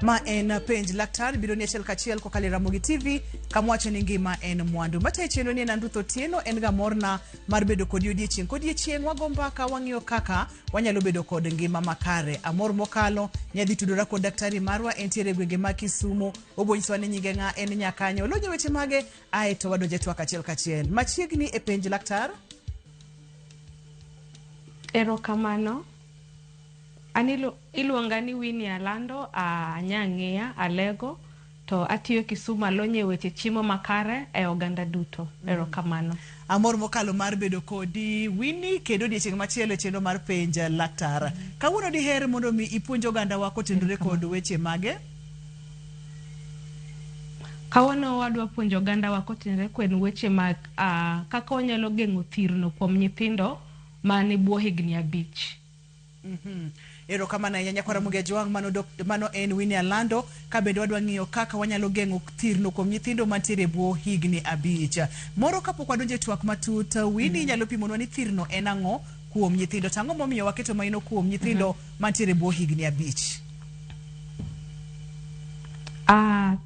Ma en Penj Laktar biro ni achiel kachiel kokalo e Ramogi TV kama wacho ni ngima en mwandu. Matayo chenro ni en an Ruth Otieno, en ga morna mar bedo kodi odiechieng' kodiechieng' wago mbaka wang'iyo kaka wanyalo bedo kod ngima makare. Amor mokalo nyadhi tudora kod daktari marwa entiere e gwenge ma Kisumu, obo nyisowa ni nyinge ng'a, en nyakanye, olonyo weche mage ae to wadonje twak achiel kachiel. Machiegni e Penj Laktar. Erokamano. An iluonga ni Winnie Alando, a Nyang'iya, Alego, to atiyo Kisumu alony e weche chiemo makare e oganda duto. Erokamano. Amor mokalo mar bedo kodi Winnie kendo odiechieng' machielo e chenro mar Penj Laktar. Kawuono diher mondo mi ipuonj ogandawa kotenore kod weche mage? Kawuono wadwa puonjo ogandawa kotenore kod weche mag kaka wanyalo geng'o thirno kuom nyithindo man e bwo higni 5. Erokamano ahinya nyakwar Ramogi Ajwang', mano, dok, mano en Winnie Alando. Ka bende wadwa ng'iyo kaka wanyalo geng'o thirno kuom nyithindo mantiere e bwo higni 5. Moro kapok wadonjo e twak matut, Winnie inyalo pimonwa ni thirno en ang'o kuom nyithindo? To ang'o momiyo waketo maino kuom nyithindo mantiere e bwo higni 5?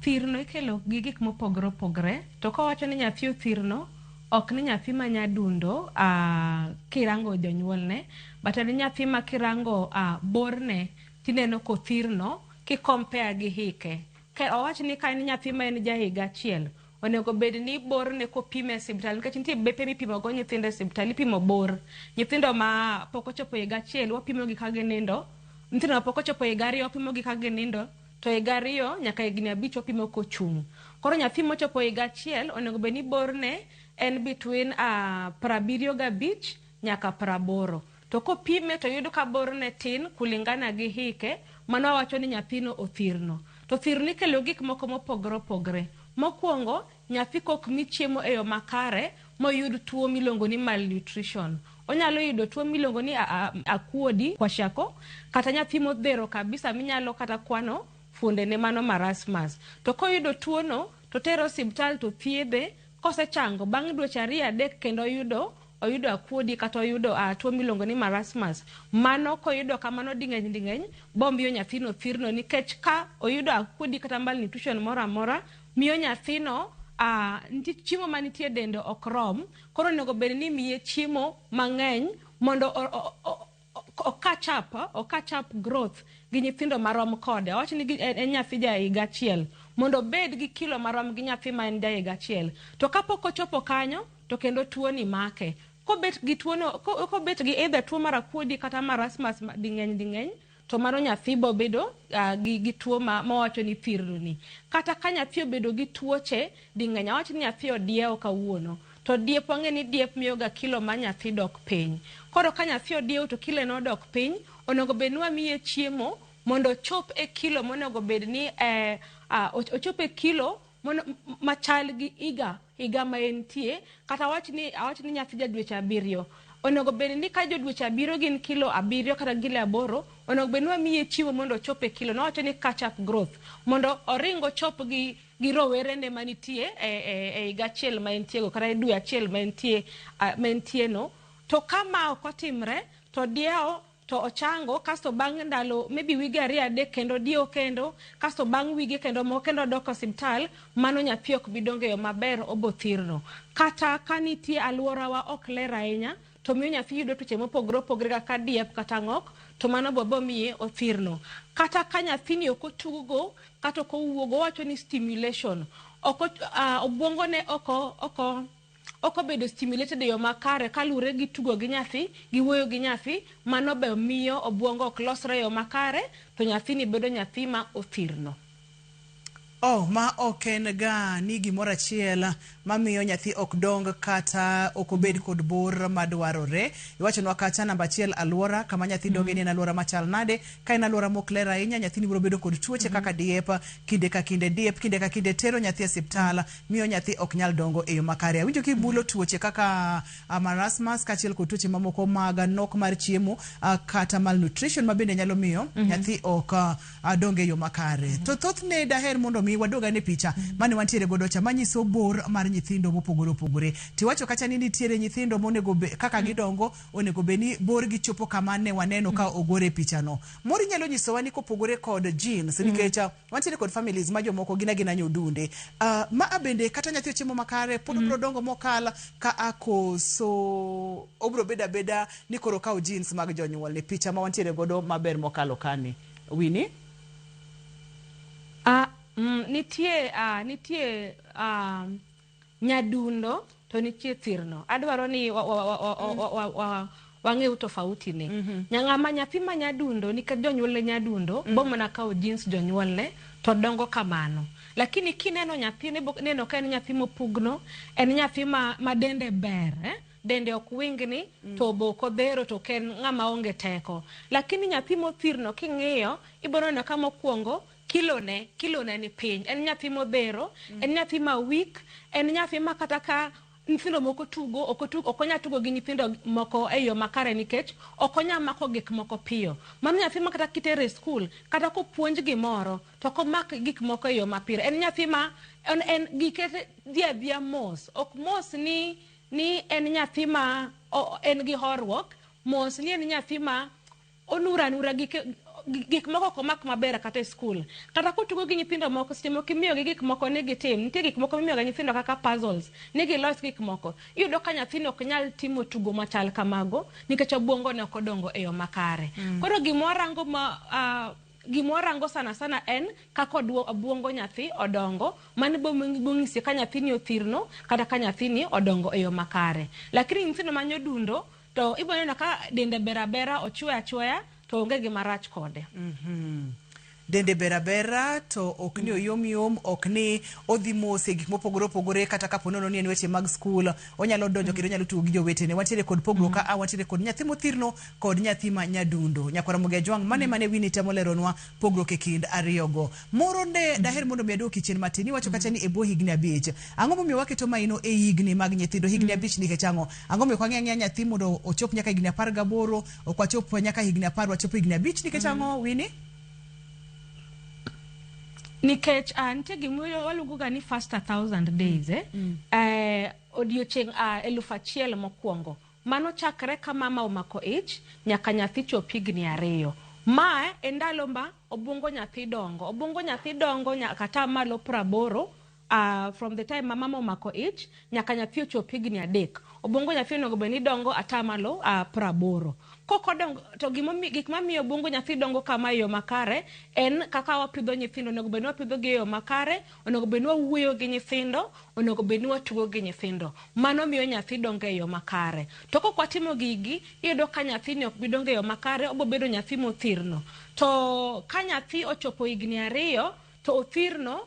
Thirno ikelo gi gik mopogore opogore. To kawacho ni nyathi othirno, ok ni nyathi ma nyadundo kirango jonyuolne, but en nyathi ma kirango borne tineno kothirno ki compare gi hike. Owach ni ka en nyathi ma en ja higa achiel, onego bed ni borne kopime e osiptal, nikech nitie bepe mipimo go nyithindo e osiptal, ipimo bor. Nyithindo ma pok ochopo higa achiel wapimo gi ka ginindo, nyithindo ma pok ochopo higa 2 wapimo gi ka ginindo, to higa 2 nyaka higni 5 wapimo kochung'. Koro nyathi mochopo higa achiel onego bed ni borne en between 75 nyaka 80. To kopime to yudo ka borne tin kulingana gi hike, mano wawacho ni nyathino othirno. To thirno ikelo gik moko mopogore opogore. Mokwongo, nyathi kok mi chiemo e yo makare moyud tuo miluongo ni malnutrition. Onyalo yudo tuo miluongo ni akuodi, kwashiorkor, kata nyathi modhero kabisa minyalo kata kwano fuondene, mano marasmus. To koyudo tuo no, to tere osiptal to thiedhe, kosechango bang' dweche 2-3 kendo oyudo akuodi kata oyudo tuo miluongo ni marasmus. Mano koyudo kamano ding'eny ding'eny, bomiyo nyathino thirno, nikech ka oyudo akuodi kata malnutrition moro amora, miyo nyathino nitie chiemo manitie e dende ok rom. Koro onego bed ni imiye chiemo mang'eny mondo o catch up growth gi nyithindo marom kode. Awach ni en nyathi ja higa achiel, mondo obed gi kilo marom gi nyathi ma en ja higa achiel. To kapok ochopo kanyo, to kendo tuo ni make. Kobet gi tuo no, kobet gi either tuo mar akuodi kata marasmus ding'eny ding'eny, to mano nyathi bo bedo gi tuo ma wawacho ni thirno ni. Kata ka nyathi obedo gi tuoche ding'eny, awach ni nyathi odiewo kawuono, to diep wang'e ni diep miyo ga kilo ma nyathi dok piny. Koro ka nyathi odiewo to kilo ne odok piny, onego bed ni wamiye chiemo mondo ochop e kilo monego bed ni ochop e kilo machal gi higa ma entie. Kata awach ni nyathi ja dweche 7, onego bed ni ka jo dweche 7 gin kilo 7 kata kilo 8, onego bed ni wamiye chiemo mondo ochop e kilo. Nowacho ni catch up growth, mondo oring ochop gi rowerene manitie e higa achiel ma entiego kata e dwe achiel ma entie no. To ka ma ok otimre, to diewo to ochango, kasto bang' ndalo maybe wige 2-3 kendo diewo kendo, kasto bang' wige kendo moko kendo odok e osiptal, mano nyathi ok bi dongo e yo maber, obo thirno. Kata ka nitie alworawa ok ler ahinya, to miyo nyathi yudo tuoche mopogore opogore kaka diep kata ng'ok, to mano bo miye othirno. Kata ka nyathini ok otuggo kata ok owuogo, owacho ni stimulation, obwongone ok obedo stimulated e yo makare kaluwore gi tugo gi nyathi, gi wuoyo gi nyathi, mano be miyo obwongo ok losre e yo makare, to nyathini bedo nyathi ma othirno. Oh, ma ok en ga ni gimoro achiel mamiyo nyathi ok dong kata ok obed kod bor madwarore. Iwachonwa kacha namba 1, alwora kama nyathi donge ni en alwora machal nade. Ka en alwora mok ler ahinya, nyathini biro bedo kod tuoche kaka diep kinde ka kinde. Diep kinde ka kinde tero nyathi e osiptal, miyo nyathi ok nyal dongo e yo makare. Awinjo kibulo tuoche kaka marasmus kaachiel kod tuoche mamoko mag nok mar chiemo kata malnutrition ma bende nyalo miyo nyathi ok dongo e yo makare. To thothne daher mondo mi mi wadog ane picha mane wantiere godo cha manyiso bor mar nyithindo mopogore opogore. Tiwacho kacha ni nitiere nyithindo monego kaka gidongo onego bed ni borgi chopo kama ne waneno ka ogor e pichano. Moro inyalo nyisowa ni kopogore kod genes, nikech wantiere kod families ma jomoko gin agina nyodunde. Ma bende kata nyathi ochiemo makare pod obiro dongo mokal ka akoso obiro bedo abeda ni koro okawo genes mag jonyuolne. Picha ma wantiere godo maber mokalo kani. Winnie? Nitie nyadundo to nitie thirno. Adwaro ni wang'ew tofauti ne. Ng'ama nyathi ma nyadundo nikech jonyuolne nyadundo, bo mana kawo genes jonyuolne to dongo kamano. Lakini kineno nyathini neno ka en nyathi mopugno, en nyathi ma dende ber, eh? Dende ok wingni, to be ok odhero, to ok en ng'ama onge teko. Lakini nyathi mothirno king'iyo, ibiro neno ka mokwongo kilone ni piny. En nyathi modhero, en nyathi ma weak, en nyathi ma kata ka nyithindo moko tugo, ok onyal tugo gi nyithindo moko e yo makare nikech ok onyal mako gik moko piyo. Mano nyathi ma kata kitere e skul, kata kopuonj gimoro, to ok omak gik moko e yo mapiyo. En nyathi ma en gike dhi adhiya mos. Ok mos ni en nyathi ma en gi horuok, mos ni en nyathi ma onur anura, gik moko ok omak maber kata e skul. Kata kotugo gi nyithindo moko, seche moko imiyogi gik moko ni gitim. Nitie gik moko mimiyoga nyithindo kaka puzzles, ni gilos gik moko. Iyudo ka nyathino ok nyal timo tugo machal kamago nikech obwongo ne ok odongo e yo makare. Koro gima warango sana sana en kaka obwongo nyathi odongo. Mano bong'isi ka nyathini othirno kata ka nyathini odongo e yo makare. Lakini nyithindo ma nyodundo to ibiro neno ka dende ber abera, ochwe achweya to onge gima rach kode. Dende ber abera to ok ni oyom yom, ok ni odhi mos e gik mopogore opogore, kata kapo nono ni en weche mag skul onyalo donjo kendo onyalo tugo gi jowetene. Wantiere kod pogruok ka wantiere kod nyathi mothirno kod nyathi ma nyadundo. Nyakwara Ramogi Ajwang', mane Winnie temo leronwa pogruok e kind ariyogo. Moro nde daher mondo mi aduoki chien matin. Iwacho kacha ni e bwo higni 5. Ang'o momiyo waketo maino e higni mag nyithindo? Higni 5 nikech ang'o? Ang'o momiyo ok wang'i ang'iya nyathi mondo ochop nyaka higni 18, ok wachop nyaka higni 10, wachopo higni 5 nikech ang'o, Winnie? Nikech nitie gima waluongo ga ni first 1,000 days, eh? Odiochieng' 1,000 mokwongo. Mano chakre ka mama omako ich nyaka nyathi chop higni 2. Ma e ndalo ma obwongo nyathi dongo. Obwongo nyathi dongo nyaka 80% from the time ma mama omako ich nyaka nyathi ochop higni 3. Obwongo nyathi onego bed ni dongo 80%. Kokodongo to gik mamiyo obwongo nyathi dongo kama e yo makare en kaka wapidho nyithindo. Onego bed ni wapidho gi e yo makare, onego bed ni wawuoyo gi nyithindo, onego bed ni watugo gi nyithindo. Mano miyo nyathi dongo e yo makare. To kok watimo gigi, iyudo ka nyathini ok bi dongo e yo makare, obiro bedo nyathi mothirno. To ka nyathi ochopo higni 2 to othirno,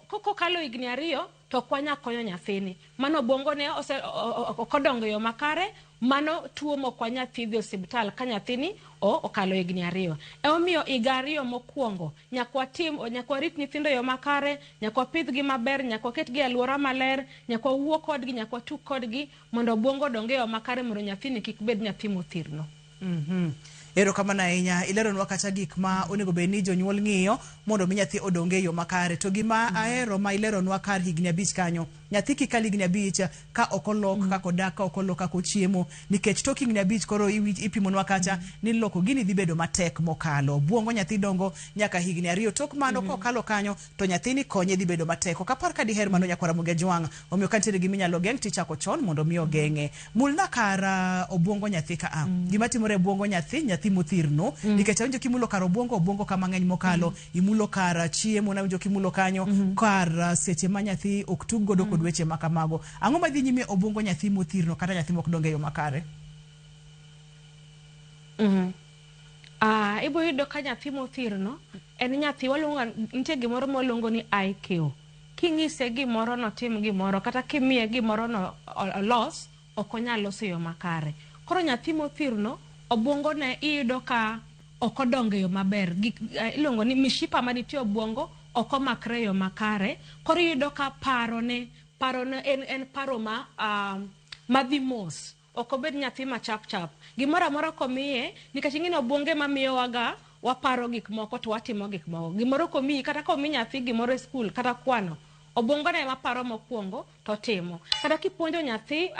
kokalo higni 2 to ok wanyal konyo nyathini. Mano obwongo ne ok odongo e yo makare, mano tuo mok wanyal thiedho e osiptal ka nyathini okalo higni 2. Emomiyo higa 2 mokwongo nyaka warit nyithindo e yo makare, nyaka wapidhgi maber, nyaka waketgi e alwora maler, nyaka wawuo kodgi, nyaka watug kodgi mondo obwongo odong e yo makare mondo nyathini kik bed nyathi mothirno. Erokamano ahinya. Ileronwa kata gik ma onego bed ni jonyuol ng'iyo mondo mi nyathi odong e yo makare. To gima ahero ma ileronwa kar higni 5 kanyo, nyathi kik kal higni 5 ka ok olok kaka odak, ka ok olok kaka ochiemo, nikech tok higni 5 koro ipimonwa kacha ni loko gini dhi bedo matek mokalo. Obwongo nyathi dongo nyaka higni 2. Tok mano kokalo kanyo to nyathini konye dhi bedo matek. Ok apar ka diher mano, nyakwara Ramogi Ajwang'. Omiyo ka nitiere gima inyalo geng' tichako chon mondo mi ogeng'e. Mulna kar obwongo nyathi ka a. Gima timore e obwongo nyathi, nyathi mothirno, nikech awinjo kimulo kar obwongo, obwongo kama ng'eny mokalo, imulo kar chiemo, nawinjo kimulo kanyo, kar seche ma nyathi ok tug godo kod weche ma kamago. Ang'o madhi nyime obwongo nyathi mothirno kata nyathi mok dongo e yo makare? Ibo yudo ka nyathi mothirno en nyathi waluongo, nitie gimoro ma waluongo ni IQ. King'ise gimoro notim gimoro, kata kimiye gimoro no olos, ok onyal loso e yo makare. Koro nyathi mothirno obwongo ne iyudo ka ok odongo e yo maber. Gik iluongo ni mishipa manitie obwongo ok omakre e yo makare. Koro iyudo ka parone en paro ma madhi mos. Ok obed nyathi ma chap chap. Gimoro amora komiye, nikech ing'e ni obwongo ema miyowaga waparo gik moko to watimo gik moko. Gimoro komiyi, kata komi nyathi gimoro e skul kata kwano, obwongone ema paro mokwongo to timo. Kata kipuonjo nyathi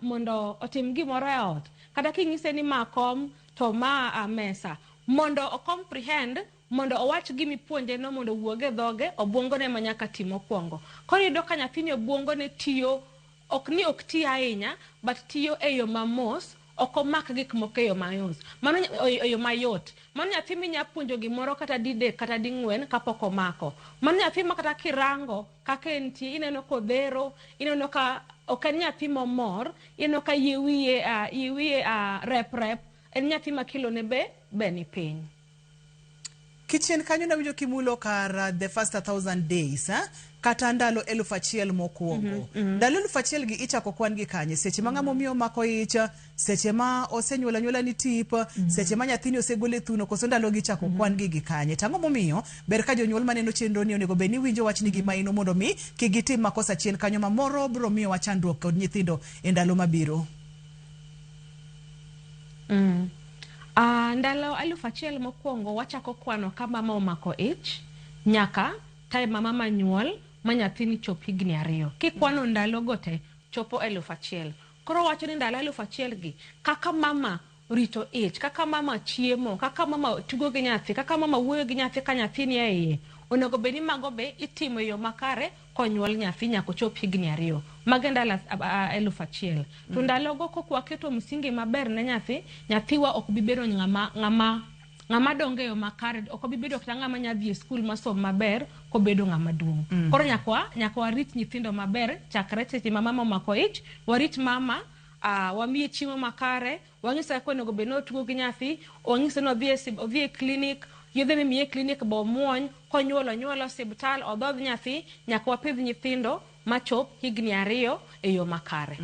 mondo otim gimoro e ot, kata kinyise ni ma kom to ma mesa, mondo o comprehend, mondo owach gimipuonje no, mondo owuog e dhoge, obwongone ema nyaka ti mokwongo. Koro iyudo ka nyathini obwongone tiyo, ok ni ok ti ahinya, but tiyo e yo mamos, ok omak gik moko e yo mayot. Mano e yo mayot. Mano nyathi minya puonjo gimoro kata didek kata ding'wen kapok omako. Mano nyathi ma kata kirango kaka entie, ineno kodhero, ineno ka ok en nyathi momor, ineno ka yie wiye rep rep, en nyathi ma kilo ne be ni piny. Kichien kanyo nawinjo kimulo kar the first 1,000 days, eh? Kata ndalo 1,000 mokwongo. Ndalo 1,000 gi ichako kwan gi kanye? Seche ma ng'ama omiyo omako ich, seche ma osenyuolo anyuola ni tip, seche ma nyathini osegol e thuno, koso ndalo gi ichako kwan gi gi kanye? Tang'o momiyo ber ka jonyuol maneno chenro ni onego bed ni winjo wachni gi maino mondo mi kik gitim makosa chien kanyo ma moro biro miyowa chandruok kod nyithindo e ndalo mabiro. Ndalo 1,000 mokwongo wachako kwano ka mama omako ich nyaka time ma mama nyuol ma nyathini chop higni 2. Kikwano ndalo go te chopo 1,000. Koro wacho ni ndalo 1,000 gi kaka mama rito ich, kaka mama chiemo, kaka mama tugo gi nyathi, kaka mama wuoyo gi nyathi ka nyathi ni e iye, onego bed ni mago be itimo e yo makare konyuol nyathi nyaka ochop higni 2. Mago e ndalo 1,000. To ndalogo kok waketo msingi maber ne nyathi, nyathiwa ok bi bedo ng'ama dongo e yo makare, ok obi bedo kata ng'ama nya dhi e skul masom maber kobedo ng'ama duong'. Koro nyaka warit nyithindo maber chakre seche ma mama omako ich, warit mama, wamiye chiemo makare, wang'ise kaka onego bed ni otugo gi nyathi, wang'ise ni odhi e klinik, yedhe mimiye e klinik be omuony, konyuolo onyuol e osiptal, odhodh nyathi, nyaka wapidh nyithindo machop higni 2 e yo makare.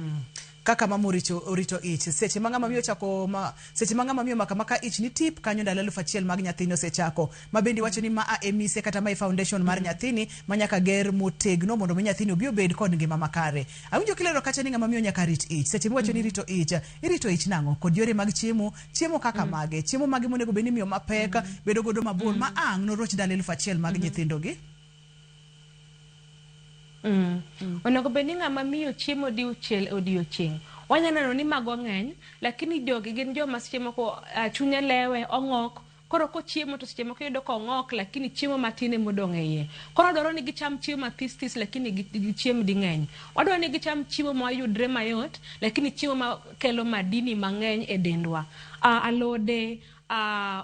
Kaka mama orito ich, seche ma ng'ama miyo chako ma, seche ma ng'ama miyo maka maka ich ni tip kanyo ndalo 1,000 mag nyathini osechako. Ma bende wacho ni ma a e mise kata ma e foundation mar nyathini ma nyaka ger motegno mondo mi nyathini obi obed kod ngima makare. Awinjo kilero kacha ni ng'ama miyo nyaka rit ich. Seche miwacho ni rito ich, irito ich nang'o? Kod yore mag chiemo, chiemo kaka mage, chiemo mage monego bed ni miyo mapek, bedo godo mabor, ma ang' noroch ndalo 1,000 mag nyithindo gi? Onego bed ni ng'ama miyo chiemo diuchiel e odiochieng'. Wanyalo neno ni mago ng'eny, lakini jogi gin joma seche moko chunye lewe, ong'ok. Koro kochiemo to seche moko iyudo ka ong'ok, lakini chiemo matin ema odong' e iye. Koro dwaro ni gicham chiemo mathis this, lakini gichiem ding'eny. Wadwaro ni gicham chiemo mayudre mayot, lakini chiemo makelo madini mang'eny e dendwa. Alode,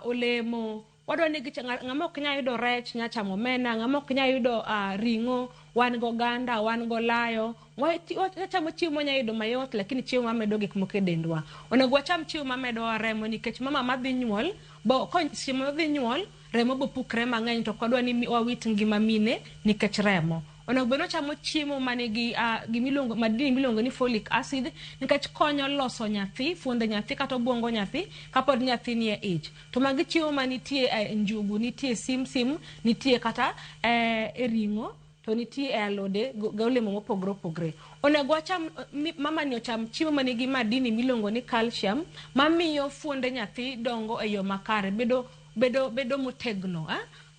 olemo. Wadwaro ni ng'ama ok nyal yudo rech nya chamo omena, ng'ama ok nyal yudo ring'o, wan go oganda, wan go olayo. Wachamo chiemo mwanya yudo mayot, lakini chiemo mamedo gik moko e dendwa. Onego wacham chiemo mamedowa remo nikech mama madhi nyuol, bo seche modhi nyuol, remo bo pukre mang'eny, to ok wadwa ni wawit ngima mine nikech remo. Onego bed ni wachamo chiemo manigi gimiluongo, madini miluongo ni folic acid, nikech konyo loso nyathi, fuonde nyathi kata obwongo nyathi kapod nyathi nie ich. To magi chiemo manitie e njugu, nitie simsim, nitie kata e ring'o, to nitie e alode gi olemo mopogore opogore. Onego wacham, mama ni ocham chiemo manigi madini miluongo ni calcium, mamiyo fuonde nyathi dongo e yo makare, bedo motegno,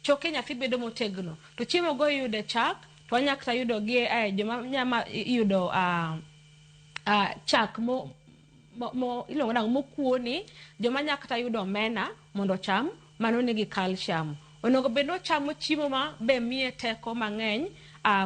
Choke nyathi bedo motegno. To chiemo go iyudo e chak, to wanyalo kata yudo gi e joma nyama iyudo, chak mo iluongo nang'o, mokuoni, joma nyalo kata yudo omena mondo ocham, mano nigi calcium. Onego bed ni ochamo chiemo ma be miye teko mang'eny,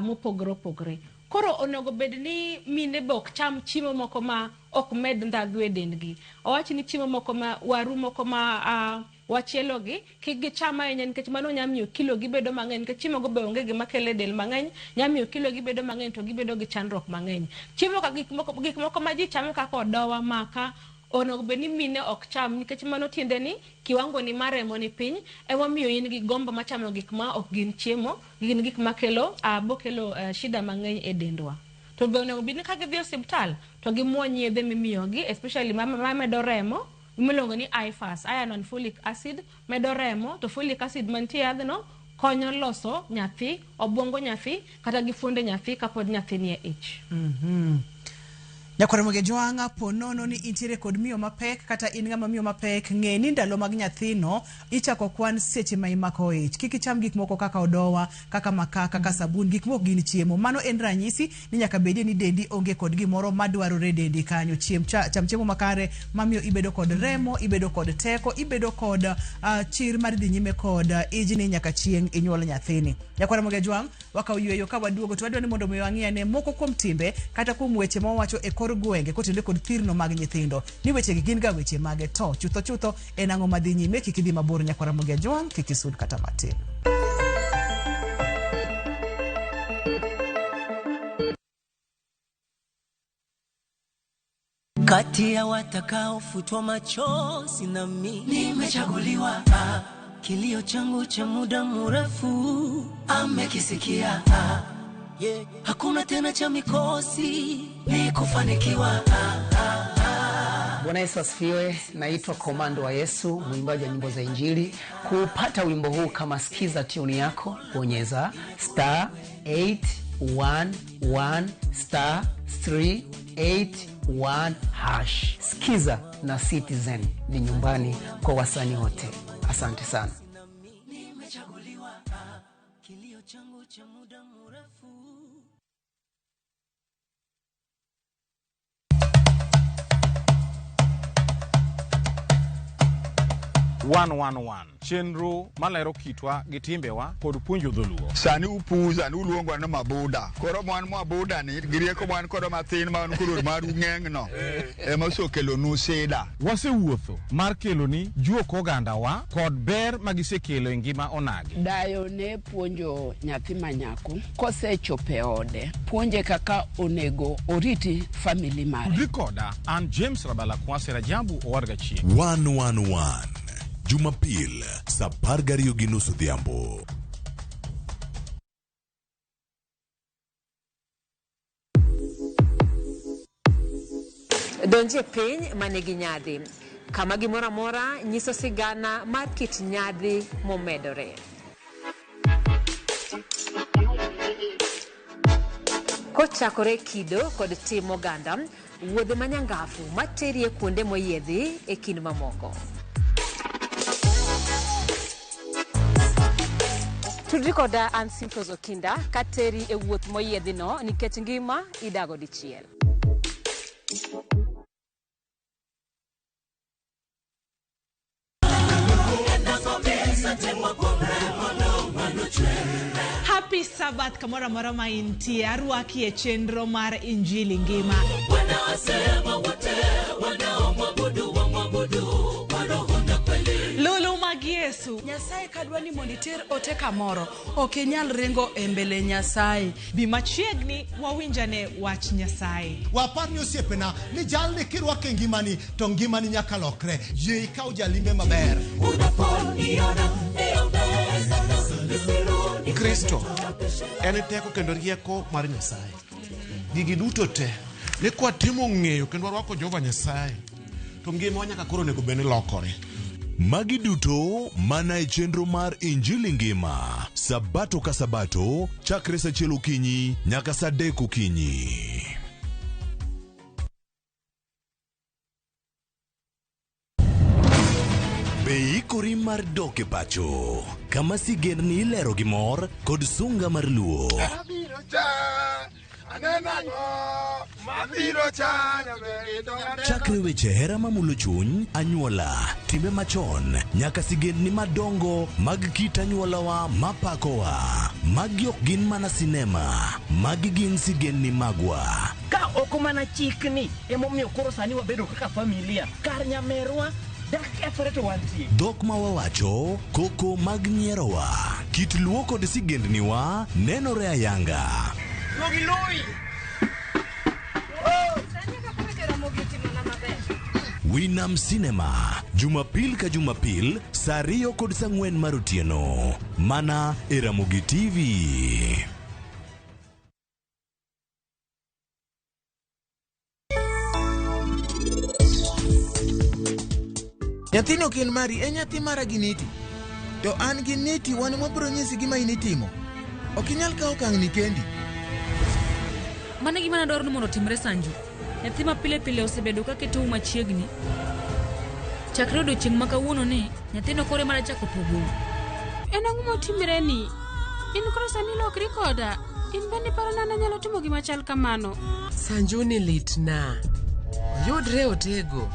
mopogore opogore. Koro onego bed ni mine be ok cham chiemo moko ma ok med ndhadhu e dendgi. Owach ni chiemo moko ma waru moko ma wachielo gi, kik gicham ahinya nikech mano nyalo miyo kilo gi bedo mang'eny, nikech chiemo go be onge gima kelo e del mang'eny, nyalo miyo kilo gi bedo mang'eny to gibedo gi chandruok mang'eny. Chiemo ka gik moko ma ji chamo kaka odowa, maka, onego bed ni mine ok cham nikech mano tiende ni kiwango ni mar remo ni piny, emomiyo in gi gombo mar chamo gik ma ok gin chiemo, gin gik makelo, bokelo shida mang'eny e dendwa. To be onego bed ni ka gidhi e osiptal to gimuony yedhe mimiyogi, especially ma medo remo, miluongo ni IFAS, iron and folic acid, medo remo, to folic acid mantie e yadhno konyo loso nyathi, obwongo nyathi, kata gi fuonde nyathi kapod nyathi nie ich. Nyakwar Ramogi Jwang' po nono ni intiere kod miyo mapek kata in ng'ama miyo mapek, ng'e ni ndalo mag nyathino ichako kwan seche ma imako ich. Kik icham gik moko kaka odowa, kaka makaa, kaka sabun, gik moko gin chiemo. Mano en ranyisi ni nyaka bedie ni dendi onge kod gimoro madwarore e dendi kanyo. Chiem, cha, cham chiemo makare mamiyo ibedo kod remo, ibedo kod teko, ibedo kod chir mar dhi nyime kod ijni nyaka chieng' inyuol nyathini. Nyakwar Ramogi Jwang' wakawo yweyo ka waduogo to wadwa ni mondo mi wang'i ane moko kuom timbe kata kuom weche ma wawacho e kor gwenge kotenore kod thirno mag nyithindo ni wechegi gin ga weche mage to chutho chutho en ang'o madhi nyime. Kik idhi mabor nyakwar Ramogi Ajwang', kik isud kata matin. Kati ya watakaofutwa machozi nami nimechaguliwa. Kilio changu cha muda mrefu amekisikia. Yeah. Hakuna tena cha mikosi, ni kufanikiwa. Bwana Yesu asifiwe. Naitwa Komando wa Yesu, mwimbaji wa nyimbo za Injili. Kupata wimbo huu kama sikiza tune yako, bonyeza star 811 star 381 hash. Sikiza na Citizen ni nyumbani kwa wasanii wote. Asante sana. Nimechaguliwa. Kilio changu cha muda mrefu. 111 chenro malero kitwa gi timbewa kod puonjo dholuo. Sani upuza ni uluongo ni mabuda. Koro mwan mabuda ni gi rieko mwan kodo mathin ma wan koro maru ng'eng no ema osekelonu sida. Wasewuotho mar keloni juok ogandawa kod ber magisekelo e ngima onagi. Dayo ne puonjo nyathi ma nyako kosechopo e ode, puonje kaka onego oriti family mare. Tudri koda an James Rabala Kwase Rajabu Owarga Chieng'. 111 Jumapil saa 12:30 odhiambo. Donje piny manigi nyadhi, kama gimoro amora nyiso sigana mar kit nyadhi momedore. Kochakore kido kod tim oganda, wuodhe manyangafu materi e kuonde moyiedhi e kind mamoko. Tudri koda an Simfros Okinda kateri e wuoth moyiedhino nikech ngima idago dichiel. Happy Sabbath kamoro amora ma intie, arwaki e chenro mar Injili Ngima. Lulu mag Yesu. Nyasaye kadwa ni mondo iter ote kamoro, ok inyal ringo e mbele Nyasaye. Bi machiegni wawinjane wach Nyasaye. Wapar ni osiepena ni jalni kirwako e ngimani to ngimani nyaka lokre. Yie ikaw jalimbe maber. Kristo en teko kendo rieko mar Nyasaye. Gigi duto te ni kwatimo ng'eyo kendo warwako Jehova Nyasaye to ngimawa nyaka koro onego bed ni lokore. Magi duto mana e chenro mar Injili Ngima, Sabato ka Sabato, chakre saa 1 okinyi nyaka saa 3 okinyi. Be ikori mar dok e pacho, kama sigendni ilero gi mor kod sunga mar luo. Chakre weche hera mamulo chuny, anyuola, timbe machon, nyaka sigendni madongo mag kit anyuolawa mapakowa. Magi ok gin mana sinema, magi gin sigendni magwa. Ka ok mana chikni emomiyo koro sani wabedo kaka familia. Kar nyamerwa dak kethore to wantie. Dhok ma wawacho, koko mag nyierowa, kit luo kod sigendniwa nenore ayanga. Winam Cinema, Jumapil ka Jumapil, saa 2 kod saa 4 mar otieno. Mana e Ramogi TV. Nyathini ok en mari, en nyathi mara gi Niti. To an gi Niti wan wabiro nyisi gima in itimo. Ok inyal kawo okang' ni kendi. Mano e gima nadwaro ni mondo otimre Sanju. Nyathi ma pile pile osebedo ka ketou machiegni. Chakre odiochieng' ma kawuono ni, nyathino koro ema chako pogou. En ang'o motimre ni? In koro sani lokri koda. In bende iparo ni an anyalo timo gima chal kamano? Sanjuni litna. Oyudre otego.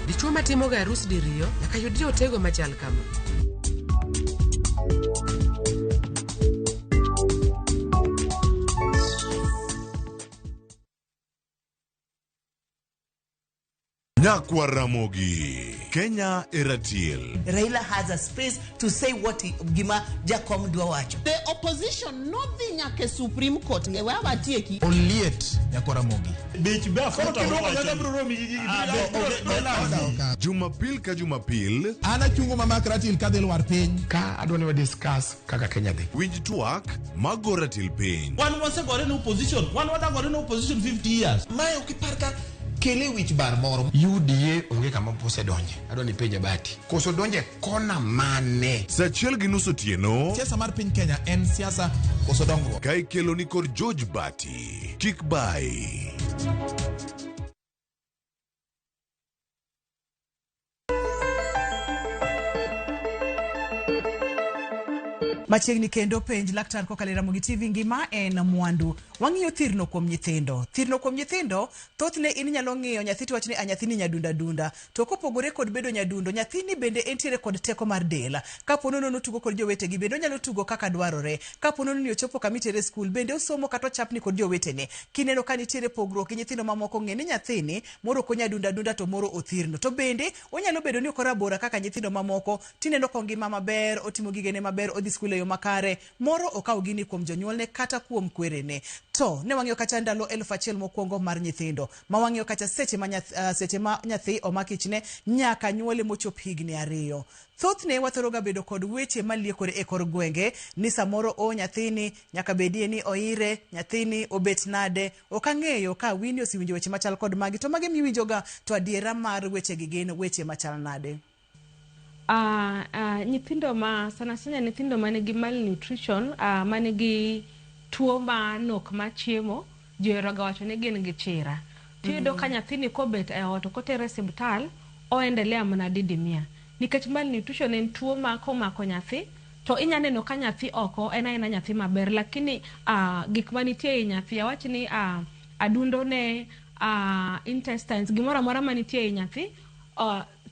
Dichuo matimoga arus diriyo nyaka yudre otego machal kama. Nyakwa Ramogi, Kenya e ratil. Raila has a space to say what he, gima Jakom dwa wacho. The opposition nodhi nyaka e Supreme Court e we watieki. Oliet nyakwa Ramogi. Bech be Jumapil ka Jumapil. An achungo mamak ratil kadhi lwar piny. Ka adwa ni wa discuss kaka Kenya dhi. Winj twak mago ratil piny. Wan wasegore ne opposition, wan wadagore ne opposition 50 years. Mae ok ipar ka kele wich bar moro. UDA onge kama osedonje. Adwa ni penja Bati. Koso donje kona mane? Saa achiel gi nus otieno. Siasa mar piny Kenya en siasa koso dongruok. Ka ikelo ni kod George Bati. Kik bai. Machiegni kendo penj laktar kokalo e Ramogi TV ngima en mwandu. Wang'iyo thirno kuom nyithindo. Thirno kuom nyithindo, thothne in inyalo ng'iyo nyathi to wach ni a nyathini nyadunda dunda. To kopogore kod bedo nyadundo, nyathini bende entiere kod teko mar del. Kapo nono notugo kod jowetegi, bende onyalo tugo kaka dwarore. Kapo nono ni ochopo kama itere skul, bende osomo kata ochapni kod jowetene. Kineno ka nitiere pogruok gi nyithindo mamoko, ng'e ni nyathini moro ok onyadunda dunda to moro othirno. To bende onyalo bedo ni ok orabora kaka nyithindo mamoko, tineno kongima maber, otimo gigene maber, odhi skul e yo makare, moro okawo gini kuom jonyuolne kata kuom kwerene. To ne wang'iyo kacha ndalo 1000 mokwongo mar nyithindo, ma wang'iyo kacha seche ma seche ma nyathi omak ichne nyaka nyuole mochop higni 2. Thothne wathoro ga bedo kod weche maliekore e kor gwenge ni samoro o nyathini nyaka bedie ni oire, nyathini obet nade. Ok ang'eyo ka Winnie osewinjo weche machal kod magi, to magi miwinjoga to adiera mar wechegi gin weche machal nade? Nyithindo ma sana sana nyithindo manigi malnutrition, manigi tuo ma nok mar chiemo, ji oheroga wacho ni gin gi chira. Tiyudo ka nyathini kobet e ot ok otere e osiptal, oendelea mana didimia. Nikech malnutrition en tuo ma komako nyathi, to inya neno ka nyathi oko en aena nyathi maber, lakini gik manitie ei nyathi, awach ni adundo ne, intestines, gimoro amora manitie ei nyathi,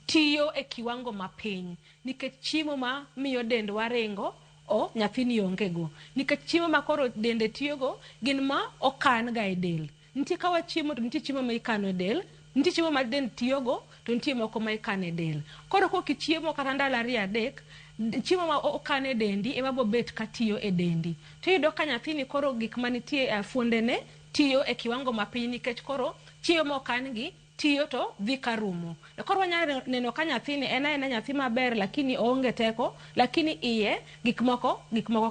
tiyo e kiwango mapiny. Nikech chiemo ma miyo dendwa ringo, o nyathini onge go. Nikech chiemo ma koro dende tiyogo gin ma okan ga e del. Nitie ka wachiemo to nitie chiemo ma ikano e del, nitie chiemo ma del tiyogo to nitie moko ma ikano e del. Koro kok ichiemo kata ndalo 2 3, chiemo ma okan e dendi ema bobet ka tiyo e dendi. To iyudo ka nyathini koro gik manitie e fuondene tiyo e kiwango mapiny nikech koro chiemo ma okan gi tiyo to dhi karumo. Koro wanyalo neno ka nyathini en aena nyathi maber lakini oonge teko, lakini iye gik moko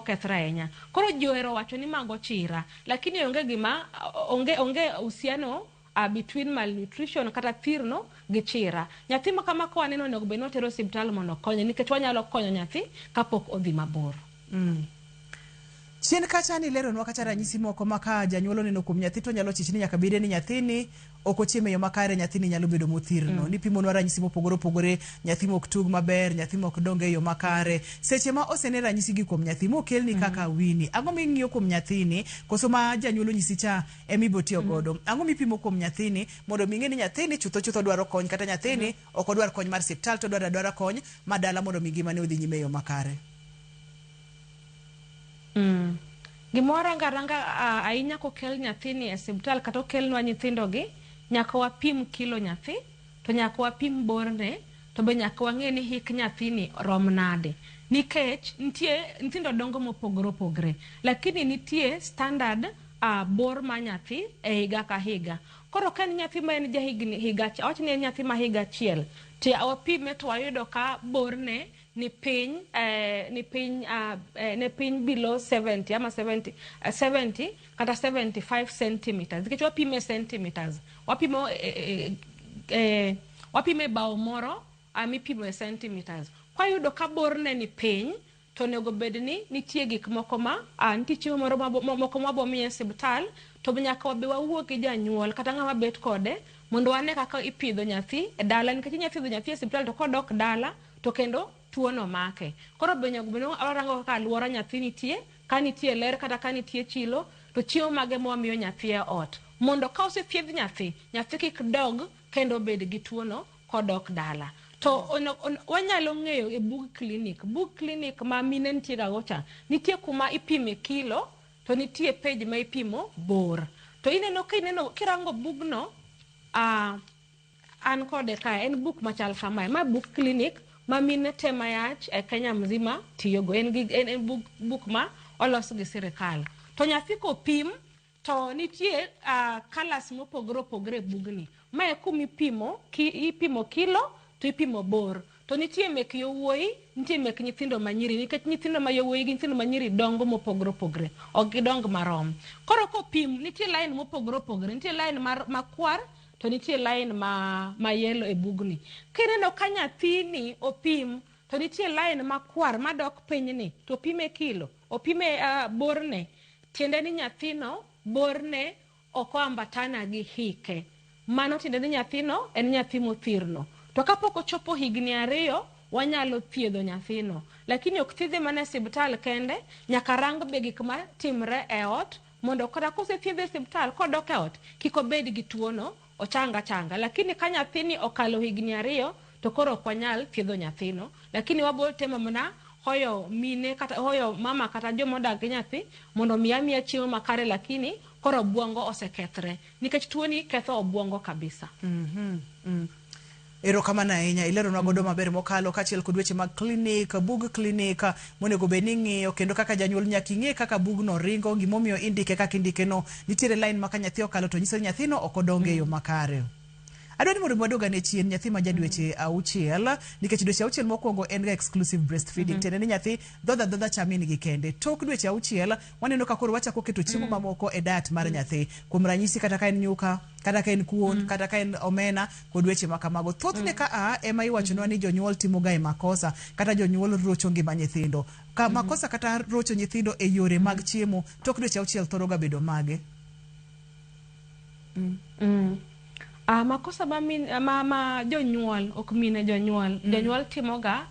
kethre ahinya. Koro ji ohero wacho ni mago chira, lakini onge gima onge uhusiano between malnutrition kata thirno gi chira. Nyathi ma kama ka waneno onego bed ni watero osiptal mondo okonye nikech wanyalo konyo nyathi kapok odhi mabor. Chien kacha ni leronwa kacha ranyisi moko ma ka janyuol oneno kuom nyathi to nyalo chich ni nyaka bede ni nyathini ok ochiemo e yo makare, nyathini nyalo bedo mothirno. Nipimonwa ranyisi mopogore opogore, nyathi mok tug maber, nyathi mok dong e yo makare. Seche ma osene ranyisi gi kuom nyathi mokelni kaka Winnie, ang'o ming'iyo kuom nyathini koso ma janyuol onyisi cha ema ibo tiyo godo? Ang'o mipimo kuom nyathini mondo mi ing'e ni nyathini chutho chutho dwaro kony kata nyathini ok odwar kony mar osiptal to odwaro adwara kony ma dala mondo mi ngimane odhi nyime e yo makare? Gima warango aranga ahinya kokel nyathini e osiptal kata okelnwa nyithindogi, nyaka wapim kilo nyathi, to nyaka wapim borne, to be nyaka wang'e ni hik nyathini rom nade. Nikech nitie nyithindo dongo mopogore opogore, lakini nitie standard bor mar nyathi e higa ka higa. Koro ka en nyathi ma en jahigni higa, awach ni en nyathi ma higa achiel, to wapime to wayudo ka borne ni piny ni piny below 70 ama 70 kata 75 centimeters. Nikech wapime centimeters, wapimo wapime bao moro mipimo e centimeters. Kwayudo ka borne ni piny, to onego bed ni nitie gik moko ma nitie chiemo moro moko ma wabo miye e osiptal, to nyaka wabe wawuo gi janyuol kata ng'ama bet kode mondo wane kaka ipidho nyathi e dala, nikech inya pidho nyathi e osiptal to kodok dala to kendo tuo no make. Koro be onego bed ni warango kaka aluora nyathi nitie, ka nitie ler kata ka nitie chilo, to chiemo mage ma wamiyo nyathi e ot mondo ka osethiedh nyathi, nyathi kik dog kendo bed gi tuo no kodok dala. To wanyalo ng'eyo e bug klinik, bug klinik ma mine nitie ga go cha, nitie kuma ipime kilo to nitie page ma ipimo bor. To ineno ka ineno kirango bugno, an kode kae, en buk machal kamae. Ma buk klinik ma mine te mayach e Kenya mzima tiyogo. En buk ma olos gi sirikal. To nyathi kopim to nitie colours mopogore opogore e bugni. Mae kuma ipimo, ipimo kilo to ipimo bor. To nitie mek yowuoyi, nitie mek nyithindo manyiri, nikech nyithindo ma yowuoyi gi nyithindo manyiri dongo mopogore opogore, ok gidong marom. Koro kopim, nitie line mopogore opogore, nitie line mar makwar to nitie line ma yellow e bugni. Kineno ka nyathini opim to nitie line makwar madok piny ni, to opime kilo, opime borne, tiende ni nyathino borne ok oambatana gi hike. Mano tiende ni nyathino en nyathi mothirno. To kapok ochopo higni 2, wanyalo thiedho nyathino. Lakini ok thiedhe mana e osiptal kende, nyaka rang be gik matimre e ot, mondo kata kosethiedhe e osiptal, kodok e ot, kik obed gi tuono, ochang achanga. Lakini ka nyathini okalo higni 2, to koro ok wanyal thiedho nyathino. Lakini wabo temo mana hoyo mine kata hoyo mama kata joma odak gi nyathi mondo omi amiya chiemo makare, lakini koro obuongo osekethre. Nikech tuoni ketho obuongo kabisa. Erokamano ahinya, ileronwa godo maber mokalo kaachiel kod weche mag klinik, bug klinik monego bed ni ing'iyo, kendo kaka janyuol nyaka ing'e kaka bugno ringo, gimomiyo indike kaka indike no. Nitiere line ma ka nyathi okalo to nyiso ni nyathino ok odongo e yo makare. Adwa ni mondo wadog ane chien nyathi ma ja dweche 6, nikech dweche 6 mokwongo en ga exclusive breastfeeding, tiende ni nyathi dhodha dhodha cha min gi kende. Tok dweche 6 waneno ka koro wachako keto chiemo mamoko e diet mar nyathi, kuom ranyisi kata ka en nyuka, kata ka en kuon, kata ka en omena kod weche ma kamago. Thothne ka a ema iwachonwa ni jonyuol timo ga e makosa, kata jonyuol rocho ngima nyithindo ka makosa kata rocho nyithindo e yore mag chiemo tok dweche 6 thoro ga bedo mage? Makosa ma jonyuol, ok mine, jonyuol, jonyuol timoga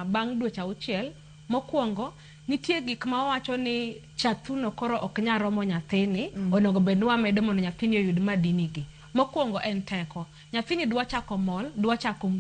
bang' dweche 6 mokwongo, nitie gik ma wawacho ni chathuno koro ok nyal romo nyathini, onego bed ni wamedo mondo nyathini oyud madini gi. Mokwongo en teko. Nyathini dwa chako mol, dwa chako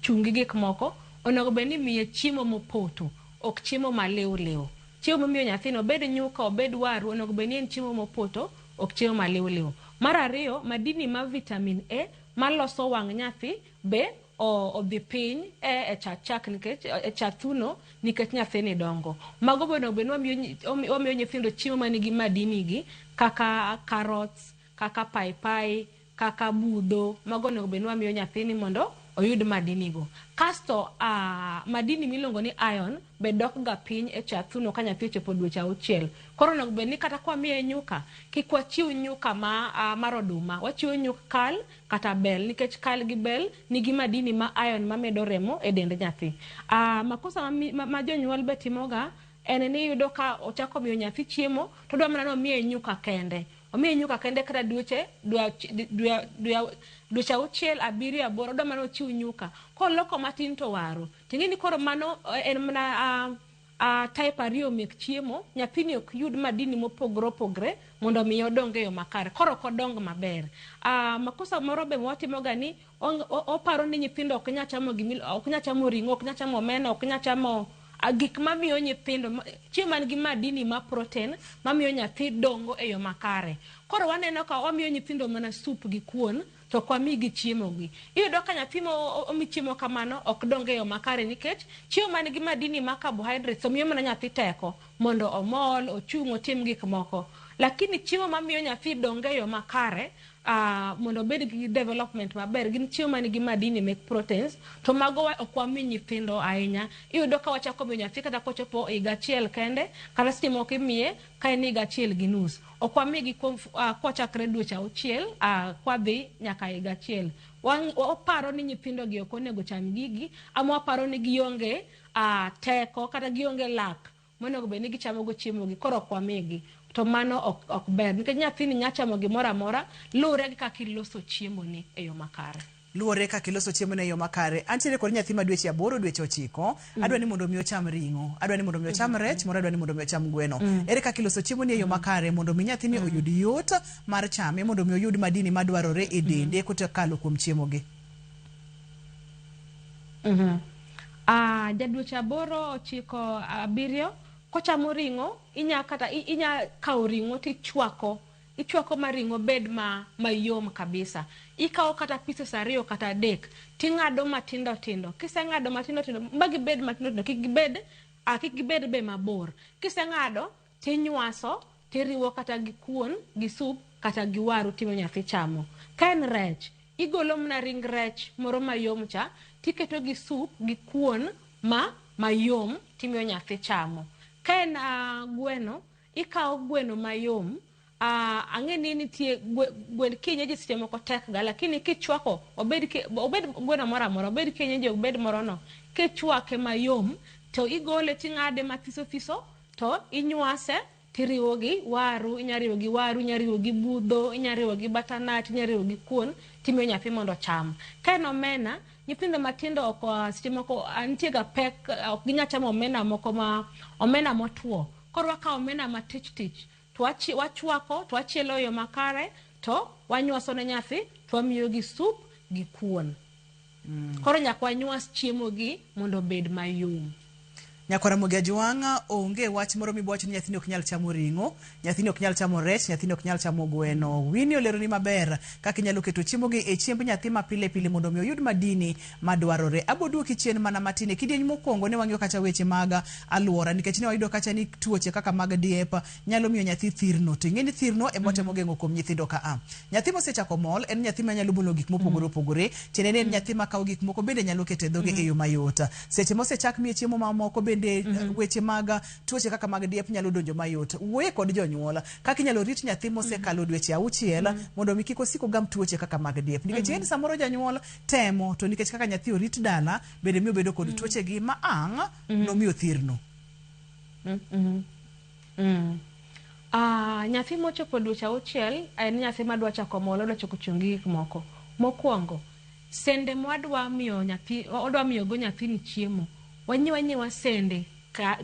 chung gi gik moko, onego bed ni imiye chiemo mopoto, ok chiemo maliw liw. Chiemo mimiyo nyathino, obed nyuka, obed waru, onego bed ni en chiemo mopoto, ok chiemo maliw liw. Mar ariyo, madini ma vitamin A maloso wang' nyathi be odhi piny e chak nikech e chathuno, nikech nyathini dongo. Mago be onego bed ni wamiyo nyithindo chiemo manigi madini gi kaka carrots, kaka paipai, kaka budho. Mago onego bed ni wamiyo nyathini mondo oyud madini go. Kasto madini miluongo ni iron be dok ga piny e chathuno ka nyathi ochopo dweche 6. Koro onego bed ni kata kwamiye nyuka, kik wachiw nyuka mar oduma, wachiwo nyuk kal kata bel, nikech kal gi bel nigi madini ma iron mamedo remo e dend nyathi. Makosa ma jonyuol be timoga en ni iyudo ka ochako miyo nyathi chiemo to odwa mana ni omiye nyuka kende. Omiye nyuka kende kata dweche 6, 7, 8, odwa mana ochiw nyuka. Koloko matin to waru. Ting'e ni koro mano en mana type 2 mek chiemo, nyathini ok yud madini mopogore opogore mondo mi odong e yo makare. Koro ok odong maber. Makosa moro be mwatimoga ni oparo ni nyithindo ok nyal chamo ok nyal chamo ring'o, ok nyal chamo omena, ok nyal chamo gik mamiyo nyithindo chiemo man gi madini ma protein mamiyo nyathi dongo e yo makare. Koro waneno ka wamiyo nyithindo mana sup gi kuon to ok wamigi chiemo gi. Iyudo ka nyathi ma omi chiemo kamano ok dong e yo makare, nikech chiemo man gi madini ma carbohydrates omiyo mana nyathi teko mondo omol, ochung', otim gik moko. Lakini chiemo mamiyo nyathi dongo e yo makare, mondo obed gi development maber, gin chiemo manigi madini mek proteins, to mago ok wami nyithindo ahinya. Iyudo ka wachako miyo nyathi kata kochopo higa achiel kende, kata seche moko imiye ka en higa achiel gi nus. Ok wamigi kuom kochakre dweche 6 kwadhi nyaka higa achiel. Waparo ni nyithindo gi ok onego cham gigi, ama waparo ni gionge teko kata gionge lak monego bed ni gichamo go chiemo gi, koro ok wamigi. To mano ok ber, nikech nyathini nya chamo gimoro amora luwore gi kaka iloso chiemo ni e yo makare. Luwore kaka iloso chiemo ni e yo makare. Antiere kod nyathi ma dweche 8, dweche 9, adwa ni mondo mi ocham ring'o, adwa ni mondo mi ocham rech, moro adwa ni mondo mi ocham gweno. Ere kaka iloso chiemo ni e yo makare mondo mi nyathini oyud yot mar chame, mondo mi oyud madini madwarore e dende kokalo kuom chiemo gi? Ja dweche 8, 9, 7 kochamo ring'o, inya kawo ring'o tichwako, ichwako ma ring'o bed mayom kabisa. Ikawo kata pieces 2 kata 3 ting'ado matindo tindo. Kiseng'ado matindo tindo, ma gibed matindo tindo, kik gibed be mabor. Kiseng'ado tinywaso, tiriwo kata gi kuon, gi sup, kata gi waru timiyo nyathi chamo. Ka en rech, igolo mana ring rech moro mayom cha, tiketo gi sup, gi kuon mayom timiyo nyathi chamo. Ka en gweno, ikawo gweno mayom. Ang'e ni nitie gwen kienyeji seche moko tek ga, lakini kichwako, obed gweno moro amora, obed kienyeji, obed moro no, kichwake mayom, to igole ting'ade mathiso thiso, to inywase, tiriwo gi waru, inya riwo gi waru, inya riwo gi budho, inya riwo gi butternut, inya riwo gi kuon, timiyo nyathi mondo ocham. Ka en omena, nyithindo matindo ok, seche moko nitie ga pek, ok ginyal chamo omena moko ma omena motwo. Koro wakawo omena matich tich, to wachwako, to wachielo e yo makare, to wanywaso ne nyathi, to wamiyo gi sup gi kuon. Koro nyaka wanywas chiemo gi mondo obed mayom. Nyakwara Ramogi Ajwang', onge wach moro mibowacho ni nyathini ok nyal chamo ring'o, nyathini ok nyal chamo rech, nyathini ok nyal chamo gweno. Winnie oleroni maber kaka inyalo keto chiemo gi e chiemb nyathi ma pile pile mondo mi oyud madini madwarore. Abo duoki chien mana matin e kidieny mokwongo ne wang'iyo kacha weche mag alwora, nikech ne wayudo kacha ni tuoche kaka mag diep nyalo miyo nyathi thirno, to ing'e ni thirno ema watemo geng'o kuom nyithindo ka a. Nyathi mosechako mol en nyathi manyalo mulo gik mopogore opogore, tiende ni en nyathi makawo gik moko bende nyalo keto e dhoge e yo mayot. Seche mosechak miye chiemo mamoko bende weche mag tuoche kaka mag diep nyalo donjo mayot. Wuoye kod jonyuol kaka inyalo rit nyathi mosekalo dweche 6 mondo mi kik osik ogam tuoche kaka mag diep, nikech en samoro janyuol temo, to nikech kaka nyathi orit dala bende miyo bedo kod tuoche gi ma ang' nomiyo thirno. Nyathi mochopo dweche 6 en nyathi madwa chako mol, odwa chako chung' gi gik moko. Mokwongo, sende mwadwa miyo nyathi, odwa miyo go nyathini chiemo, wanyiew anyiewa sende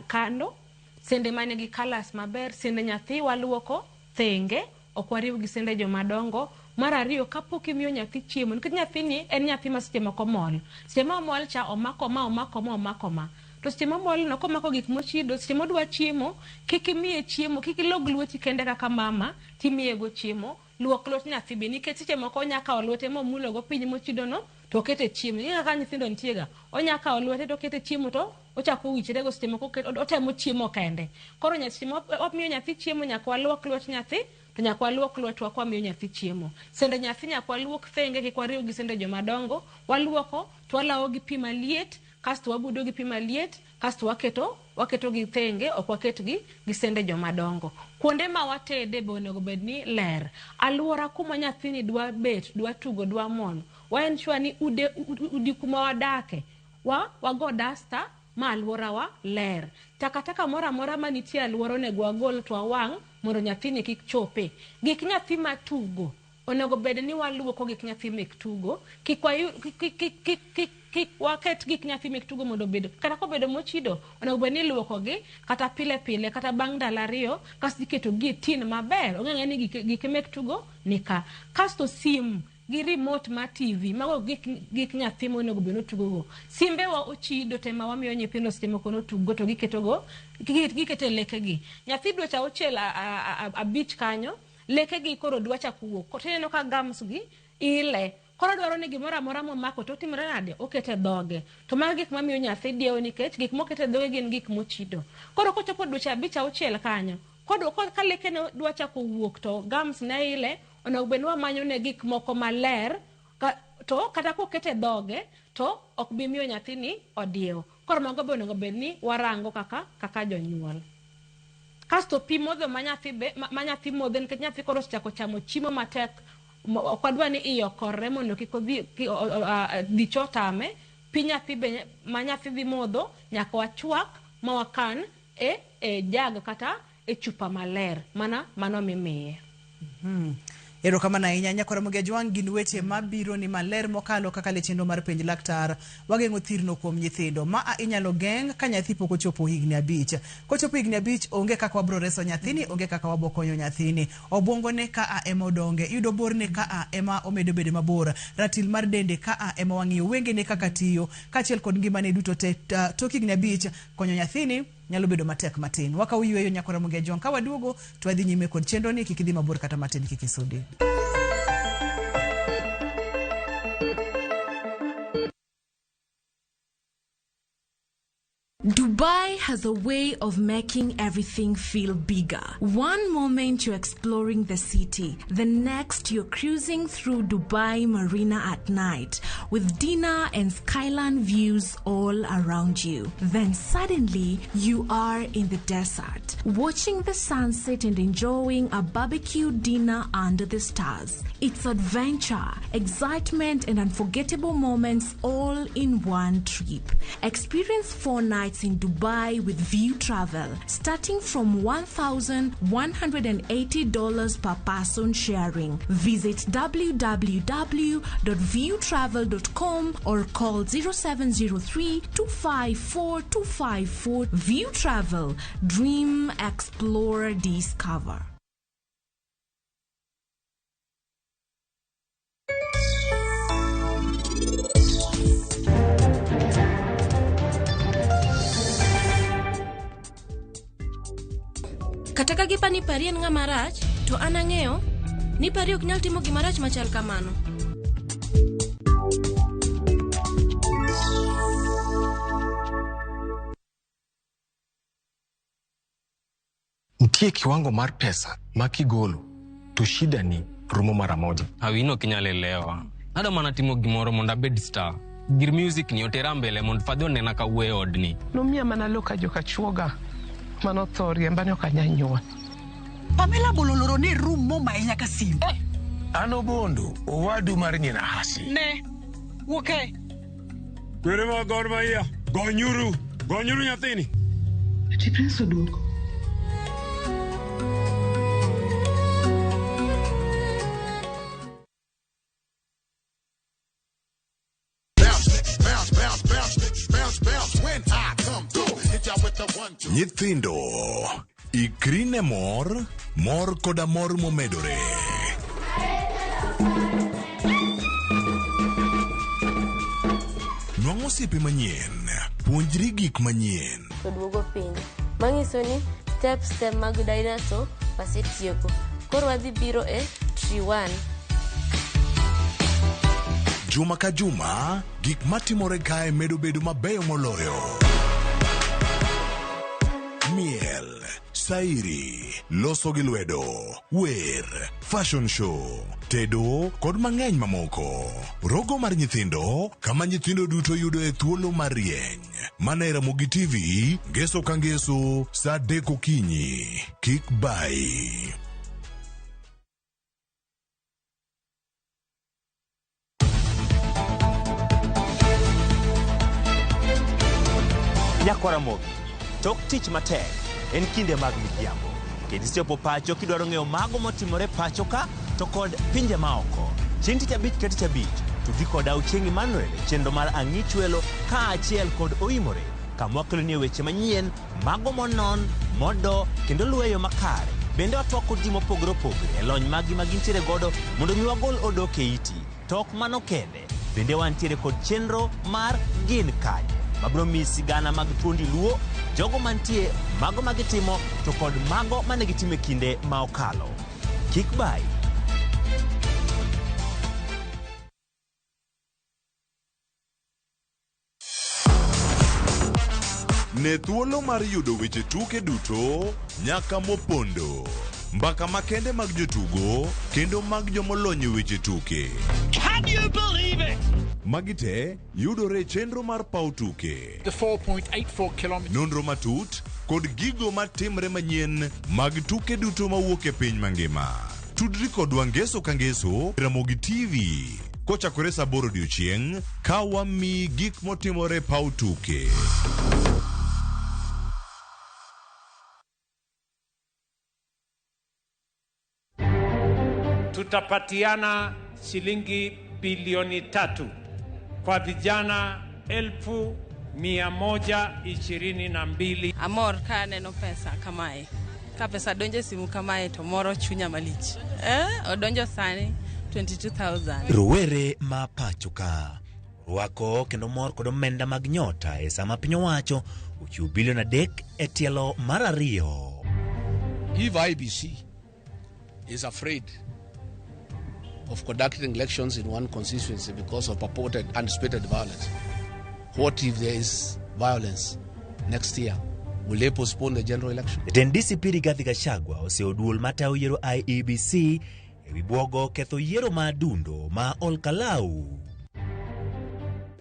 kando, sende manigi colours maber, sende nyathi waluoko thenge, ok wariw gi sende jomadongo. Mar ariyo, kapok imiyo nyathi chiemo, nikech nyathini en nyathi ma seche moko mol, seche ma omol cha omako ma, omako ma, omako ma, to seche momol no komako gik mochido, seche modwa chiemo, kik imiye chiemo, kik ilog lweti kende kaka mama timiye go chiemo, luok lwet nyathi be, nikech seche moko onya kawo lwete momulo go piny mochido no to okete chiemo. Ing'e kaka nyithindo nitie ga, onya kawo lwete to okete chiemo to ochako wichre go, seche moko otemo chiemo kende. Koro seche ma wamiyo nyathi chiemo nyaka waluok lwet nyathi, to nyaka waluok lwetwa kwa miyo nyathi chiemo. Sende nyathi nyaka waluok thenge, kik wariw gi sende jomadongo, waluoko to walawo gi pi maliet, kasto wabudo gi pi maliet, kasto waketo gi thenge, ok waket gi sende jomadongo. Kuonde ma watede be onego bed ni ler. Alwora kuma nyathini dwa bet, dwa tugo, dwa mol, wa ensure ni udi kuma wadake, wago dasta ma alworawa ler. Takataka moro amora manitie e alwora onego wagol to wawang' mondo nyathini kik chope. Gik nyathi matugo onego bed ni waluoko gik nyathi mek tugo, kik waket gik nyathi mek tugo mondo obed, kata kobedo mochido, onego bed ni iluoko gi kata pile pile, kata bang' ndalo 2, kasto iketo gi e tin maber, ong'e ni gik mek tugo ni ka. Kasto sim gi remote mar TV, mago gik nyathi monego bed ni otugogo. Simbe wa ochido te ma wamiyo nyithindo seche moko notuggo to giketogo, giketo e lekegi. Nyathi dweche 6 5 kanyo, lekegi koro dwa chako wuok. Koro ineno ka gums gi ile. Koro dwaro ni gimoro amora momako to otimore nade? Okete dhoge. To mago gik mamiyo nyathi diewo, nikech gik mokete dhoge gin gik mochido. Koro kochopo dweche 5 6 kanyo, Ka lekene dwa chako wuok to gums ne ile, onego bed ni wamanyo ne gik moko maler to kata kokete dhoge to ok bi miyo nyathini odiewo. Koro mago be onego bed ni warango kaka jonyuol. Kasto pi modho ma nyathi modho, nikech nyathi koro osechako chamo chiemo matek, ok wadwa ni iye okorre mondo kik odhi dicho tame. Pi nyathi be ma nyathi dhi modho nyaka wachwak ma wakan e jag kata e chupa maler, mana mano mimiye. Erokamano ahinya Nyakwar Ramogi Ajwang', gin weche mabiro ni maler mokalo kaka le chenro mar penj laktar wageng'o thirno kuom nyithindo. Ma inyalo geng' ka nyathi pok ochopo higni 5. Kochopo higni 5 onge kaka wabro reso nyathini, onge kaka wabro konyo nyathini. Obwongone ka ema odonge, iyudo borne ka ema omedo bedo mabor, ratil mar dende ka ema wang'iyo, wengene kaka tiyo, kaachiel kod ngimane duto te. Tok higni 5 konyo nyathini nyalo bedo matek matin. Wakaw yweyo Nyakwar Ramogi Ajwang', ka waduogo to wadhi nyime kod chenro ni, kik idhi mabor kata matin, kik isudi. Dubai has a way of making everything feel bigger. One moment you're exploring the city, the next you're cruising through Dubai Marina at night with dinner and skyline views all around you. Then suddenly you are in the desert, watching the sunset and enjoying a barbecue dinner under the stars. It's adventure, excitement, and unforgettable moments all in one trip. Experience 4 nights in Dubai with View Travel, starting from $1,180 per person sharing. Visit www.viewtravel.com or call 0703 254 254. View Travel. Dream, explore, discover. Kata ka gipa ni Pari en ng'ama rach, to an ang'eyo ni Pari ok nyal timo gima rach machal kamano. Nitie kiwango mar pesa ma kigolo to shida ni rumo mara moja. Awino ok inyal elewa. Adwa mana timo gimoro mondo abed star. Gir music ni otera mbele mondo fadhi onena ka wuoyo e odni. Nomiya mana lo ka joka chuoga manotho riemba ni ok anyal nyuol. Pamela bololoro ni room momaye nyaka simu. An Obondo, owadu mar ng'ina Hasi. Ne, wuoke. Kwere mag Gor Mahia, gonyuru, gonyuru nyathini. Ati Prince oduogo. Bounce, bounce, bounce, bounce, bounce when I come through. Hit y'all with the 1, 2. Nyithindo, ikri ne mor, mor koda mor momedore. Nwang'o osiepe manyien, puonjri gik manyien. To duogo piny. Manyiso ni step mag dinosaur wasetieko. Koro wadhi biro e tree 1. Juma ka juma, gik matimore kae medo bedo mabeyo moloyo. Miel, sairi, loso gi lwedo, wer, fashion show, tedo kod mang'eny mamoko. Rogo mar nyithindo, kama nyithindo duto yudo e thuolo mar rieny. Mana e Ramogi TV, ngeso ka ngeso, saa 3 okinyi. Kik bayi. Nyakwar Ramogi, tok tich matek en kinde mag midhiambo. Kendo isechopo pacho kidwaro ng'eyo mago motimore pacho ka to kod pinje maoko. Chieng' tich abich ka tich abich, tudri koda Ochieng' Emmanuel e chenro mar Ang'ich Welo kaachiel kod Oimore, kama wakeloni weche manyien, mago monon, modo kendo luwo e yo makare. Bende watwak kod ji mopogore opogore e lony maggi ma gintiere godo mondo mi wagol odok e iti. To ok mano kende, bende wantiere kod chenro mar Gin Kanye, mabiro miyi sigana mag thuondi Luo, jogo mantie, mago ma gitimo to kod mago mane gitimo e kinde ma okalo. Kik bayi. Ne thuolo mar yudo weche tuke duto nyaka mopondo. Mbaka makende mag jotugo kendo mag jomolony e weche tuke. Can you believe it? Magi te yudore e chenro mar paw tuke. The 4.84 kilometers. Nonro matut kod gigo matimre manyien mag tuke duto mawuok e piny mangima. Tudri kodwa ngeso ka ngeso Ramogi TV kochakore saa 8 odiochieng' ka wamiyi gik motimore e paw tuke. Tutapatiana shilingi bilioni 3 kwa vijana 122,000. Amor ka aneno pesa kamae. Ka pesa donjo e simu kamae to moro chunya malich. Odonjo sani 22,000. Rowere ma pacho ka rwako kendo mor kod omenda mag nyota e sama piny owacho ochiwo bilion 3 e tielo mar 2. If IEBC is afraid of conducting elections in one constituency because of purported anticipated violence, what if there is violence next year? Will they postpone the general election? Jatend DCP Rigathi Gachagua oseyo duol matayo yiero IEBC ewi buogo ketho yiero ma adundo ma Olkalau.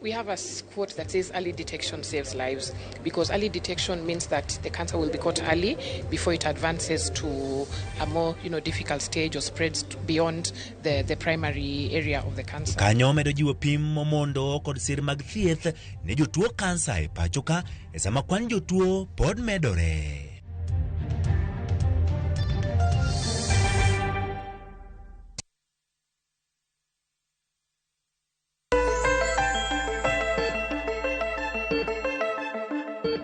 We have a quote that says early detection saves lives, because early detection means that the cancer will be caught early before it advances to a more, difficult stage or spreads beyond the primary area of the cancer. Kanyo medo jiwo pim momondo kod sir mag thieth ne jotuo kansa e pacho ka e sama kwan jotuo pod medore.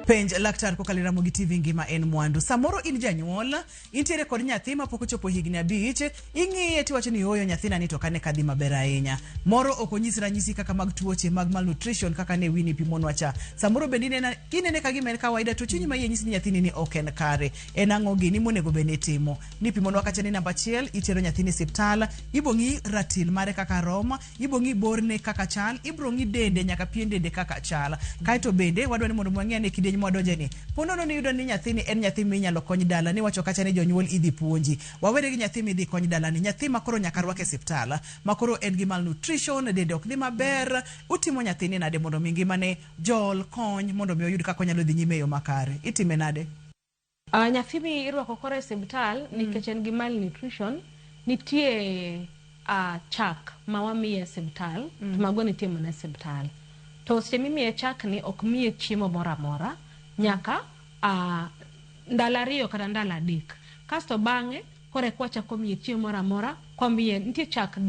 Penj laktar kokalo e Ramogi TV ngima en mwandu. Samoro in janyuol, intiere kod nyathi mapok ochopo higni 5, ing'iye tiwacho ni oyo nyathina ni to kane kadhi maber ahinya. Moro ok onyis ranyisi kaka mag tuoche mag malnutrition kaka ne Winnie pimonwa cha. Samoro bende inene ka gima en kawaida to chunyi ma iye nyisi ni nyathini ni ok en kare. En ang'o gini monego bed ni itimo? Ni pimonwa kacha ni namba 1, itero nyathini e osiptal, ibo ng'i ratil mare kaka rom, ibo ng'i borne kaka chal, ibro ng'i dende nyaka pien dende kaka chal. Kaeto bende wadwa ni mondo wang'e ane kidieny mwadonje ni. Ponono ni yudo ni nyathini en nyathi minyalo kony dala, ni wacho kacha ni jonyuol idhi puonji. Wawere gi nyathi midhi kony dala ni, nyathi ma koro nyaka rwak e osiptal, ma koro en gi malnutrition, dende ok dhi maber, utimo nyathini nade mondo mi ngimane jol kony mondo mi oyud kaka onyalo dhi nyime e yo makare? Itime nade? Nyathi mi irwako koro e osiptal nikech en gi malnutrition, nitie chak ma wamiye e osiptal, to mago nitie mana e osiptal. To seche mimiye chak ni ok miye chiemo moro amora nyaka ndalo 2 kata ndalo 3. Kasto bang'e koro eka wachako miye chiemo moro amora, kwamiye nitie chak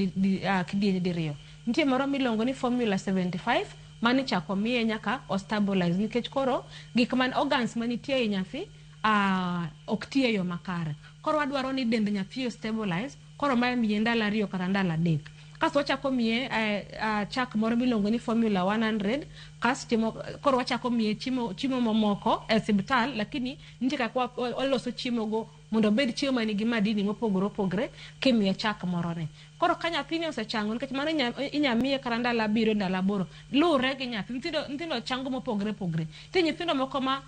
kidienje diriyo. Nitie moro miluongo ni formula 75 mani chak wamiye nyaka o stabilize nikech koro gik man organs manitie e nyathi ok ti e yo makare. Koro wadwaro ni dend nyathi o stabilize, koro mae miye ndalo 2 kata ndalo 3. Kasto wachako miye chak moro miluongo ni formula 100, kasto koro wachako miye chiemo mamoko e osiptal, lakini nitie kaka waloso chiemo go mondo obed chiemo manigi madini mopogore opogore kimiye chak moro ni. Koro ka nyathini osechango, nikech mano inya miye kata ndalo 7 ndalo 8, luwre gi nyathi. Nyithindo chango mopogore opogore. Nitie nyithindo moko ma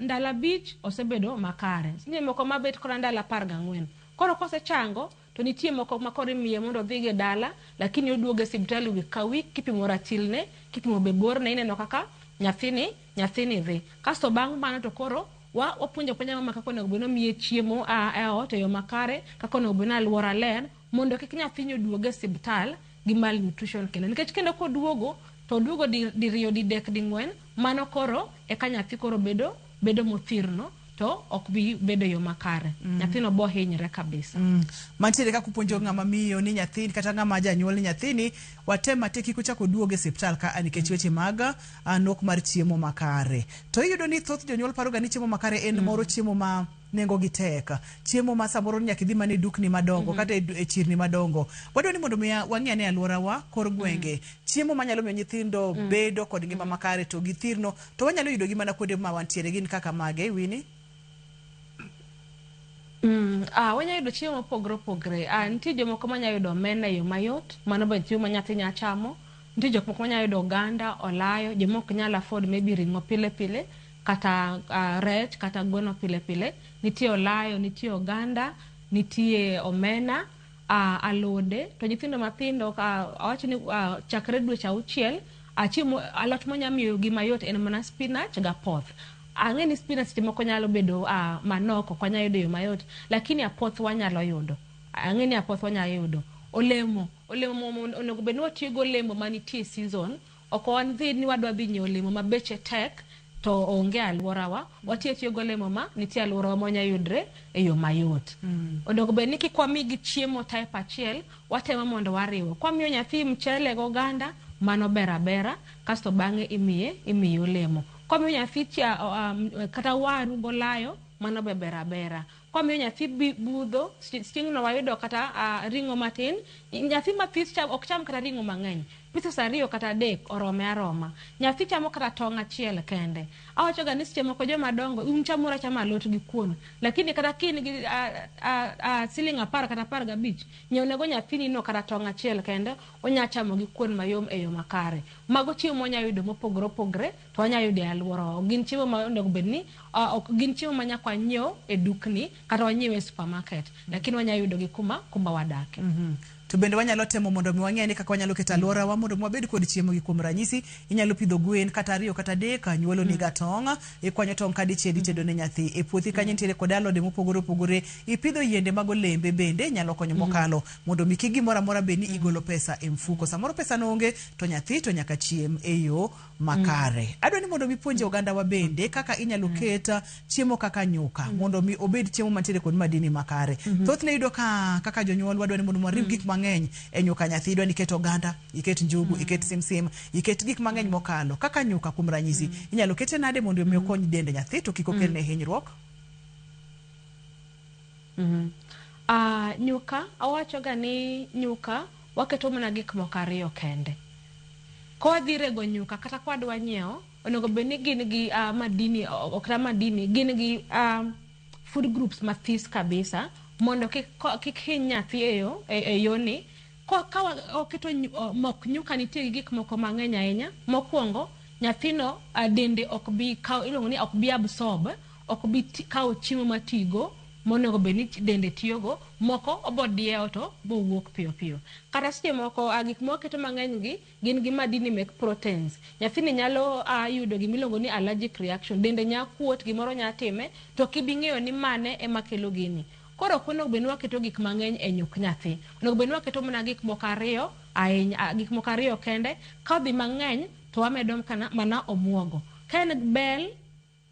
ndalo 5 osebedo makare, nitie moko mabet kata ndalo 14. Koro kosechango to nitie moko ma koro imiye mondo odhi e dala, lakini oduogo e osiptal wik ka wik kipimo ratilne, kipimo be borne, ineno kaka nyathini dhi. Kasto bang' mano to koro wapuonjo apuonja mama kaka onego bed ni omiye chiemo e ot e yo makare, kaka onego bed ni alwora ler, mondo kik nyathini oduog e osiptal gi malnutrition kendo. Nikech kendo koduogo, to oduogo diriyo, didek, ding'wen, mano koro eka nyathi koro bedo mothirno, to ok bi bedo yo makare. Nyathino bo hinyre kabisa. Mantiere kaka upuonjo ng'ama miyo ni nyathini kata ng'ama janyuol ni nyathini watem matek kik ochak oduog e osiptal ka nikech weche mag nok mar chiemo makare. To iyudo ni thoth jonyuol paroga ni chiemo makare en moro chiemo ma nengo gi tek, chiemo ma samoro nyaka idhi mana e dukni madongo kata e chirni madongo. Wadwa ni mondo mi wang'i ane alworawa kor gwenge chiemo manyalo miyo nyithindo bedo kod ngima makare to githirno, to wanyalo yudo gi mana kuonde ma wantiere. Gin kaka mage, Winnie? Wanyalo yudo chiemo mopogore opogore. Nitie jomoko manyalo yudo omena e yo mayot, mano be chiemo ma nyathi nyalo chamo. Nitie jok moko manyalo yudo oganda, olayo, jomoko nyalo afford maybe ring'o pile pile, kata rech kata gweno pile pile. Nitie olayo, nitie oganda, nitie omena, alode. To nyithindo mathindo, awacho ni chakre dweche 6, chiemo alot mwanya miyo gi mayot en mana spinach gi apoth. Ang'e ni spinach seche moko nyalo bedo manok, ok wanyal yudo e yo mayot, lakini apoth wanyalo yudo. Ang'e ni apoth wanyalo yudo. Olemo, olemo onego bed ni watiyo gi olemo manitie season. Ok wadhi ni wadwa dhi nyiewo olemo ma beche tek to onge alworawa. Watiyo atiyo gi olemo ma nitie alworawa ma yudre e yo mayot. Onego bed ni kik wamigi chiemo type achiel, watemo mondo wariwo. Kwamiyo nyathi mchele goganda, mano ber abera, kasto bang'e imiye olemo. Kwamiyo nyathi kata waru golayo, mano be ber abera. Kwamiyo nyathi budho, chieng'no wayudo kata ring'o matin, nyathi mathis ok cham kata ring'o mang'eny. Pieces 2 kata 3 orome aroma. Nyathi chamo kata tong' achiel kende. Awacho ga ni seche moko joma dongo, un chamuru achama alot gi kuon, lakini kata ka in gi siling 10 kata 15, nyiewnego nyathini no kata tong' achiel kende, onya chamo gi kuon mayom e yo makare. Mago chiemo mwanya yudo mopogore opogore, to wanya yudo e alworawa. Ok gin chiemo ma onego bed ni, ok gin chiemo ma nyaka wanyiew e dukni kata wanyiew e supermarket, lakini wanya yudo gi kuma wadake. To bende wanyalo temo mondo mi wang'e ni kaka wanyalo keto alworawa mondo mi wabed kod chiemo gi. Kuom ranyisi, inyalo pidho gwen kata 2 kata 3, nyuolo ni ga tong', ikwanyo tong' kadichiel itedo ne nyathi. E puothi kanyo nitiere kod alode mopogore opogore, ipidho yiende mag olembe bende nyalo konyo mokalo mondo mi kik gimoro amora bed ni igolo pesa e mfuko. Samoro pesa no onge to nyathi to nyaka chiem e yo makare. Adwa ni mondo mi puonje ogandawa bende kaka inyalo ket chiemo kaka nyuka mondo mi obed chiemo mantiere kod madini makare. Thothne iyudo ka kaka jonyuol wadwa ni mondo wariw gik mang'eny e nyuka nyathi. Idwa ni iket oganda, iket njugu, iket simsim, iket gik mang'eny mokalo. Kaka nyuka kuom ranyisi, inyalo kete nade mondo mi okony dend nyathi to kik okelne hinyruok? Nyuka, awacho ga ni nyuka waketo mana gik moko 2 kende. Ka wadhi rego nyuka kata ka wadwa nyiewo, onego bed ni gin gi madini, ok kata madini, gin gi food groups mathis kabisa mondo kik hiny nyathi e yoni. Ka waketo mok nyuka nitie gi gik moko mang'eny ahinya. Mokwongo, nyathino dende ok bi kawo, iluongo ni ok bi absorb, ok bi kawo chiemo matigo monego bed ni dende tiyogo. Moko obo diewo to bowuok piyo piyo. Kata seche moko gik mwaketo mang'eny gi gin gi madini mek proteins. Nyathini nyalo yudo gimiluongo ni allergic reaction. Dende nya kuot, gimoro nya time, to ok ibi ng'eyo ni mane ema kelo gini. Koro ok onego bed ni waketo gik mang'eny e nyuk nyathi. Onego bed ni waketo mana gik moko 2 ahinya, gik moko 2 kende. Ka odhi mang'eny to wamedo mana omuogo. Ka en bel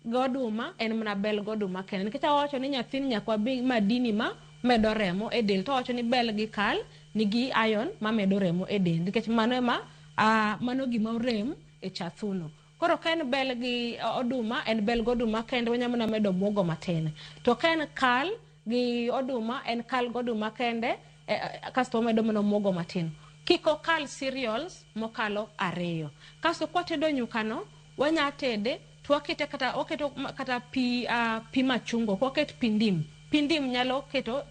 goduma, en mana bel goduma kende. Nikech awacho ni nyathini nyaka wabi madini ma medo remo e del. To awacho ni bel gi kal nigi iron mamedo remo e del. Nikech mano ema mano gima orem e chathuno. Koro ka en bel gi oduma, en bel goduma kende, wanyalo mana medo omuogo matin. To ka en kal gi oduma, en kal goduma kende, kasto wamedo mana omuogo matin. Kik okal cereals mokalo 2. Kasto kwatedo nyukano, wanya tede to wakete kata, waketo kata pi machungwa, ok waket pi ndim. Pi ndim nyalo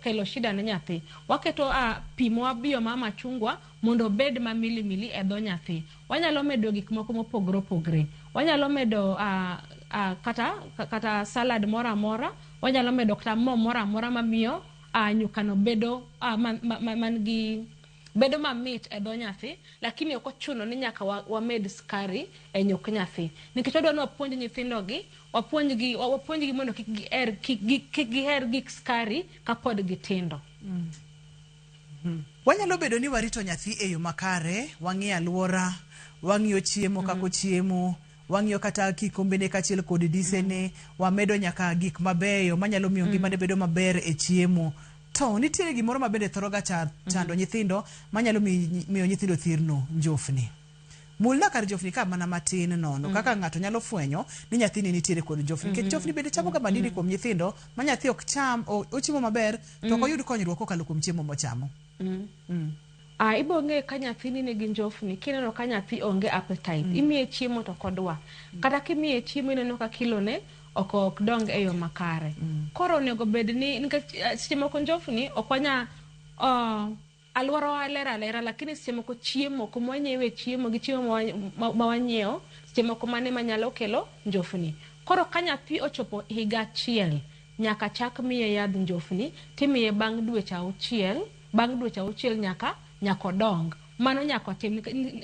kelo shida ne nyathi. Waketo pi mwabiyo ma machungwa mondo obed ma milimili e dho nyathi. Wanyalo medo gik moko mopogore opogore. Wanyalo medo kata salad moro amora, wanyalo medo kata mo moro amora mamiyo nyukano bedo man gi bedo mamit e dho nyathi, lakini ok ochuno ni nyaka wamed sukari e nyuk nyathi. Nikech wadwa ni wapuonj nyithindogi, wapuonjgi mondo kik giher gik sukari kapod gitindo. Wanyalo bedo ni warito nyathi e yo makare, wang'iyo alwora, wang'iyo chiemo kaka ochiemo, wang'iyo kata kikombene kaachiel kod disene, wamedo nyaka gik mabeyo manyalo miyo ngimane bedo maber e chiemo. To nitiere gimoro ma bende thoro ga chando nyithindo manyalo miyo nyithindo thirno, njofni. Mulna kar njofni ka mana matin nono, kaka ng'ato nyalo fwenyo ni nyathini nitiere kod njofni. Nikech njofni bende chamo ga madini kuom nyithindo ma nyathi ok cham, ochiemo maber to ok oyud konyruok kokalo kuom chiemo mochamo. Ibo ng'e ka nyathini nigi njofni kineno ka nyathi onge appetite. Imiye chiemo to ok odwa. Kata kimiye chiemo ineno ka kilone ok dong e yo makare. Koro onego bed ni nikech seche moko njofni ok wanya alworawa ler alera, lakini seche moko chiemo kuma wanyiewe chiemo gi chiemo ma wanyiewo seche moko mane manyalo kelo njofni. Koro ka nyathi ochopo higa achiel, nyaka chak miye yadh njofni, timiye bang' dweche auchiel, bang' dweche auchiel nyaka nyaka odong. Mano nyaka otim,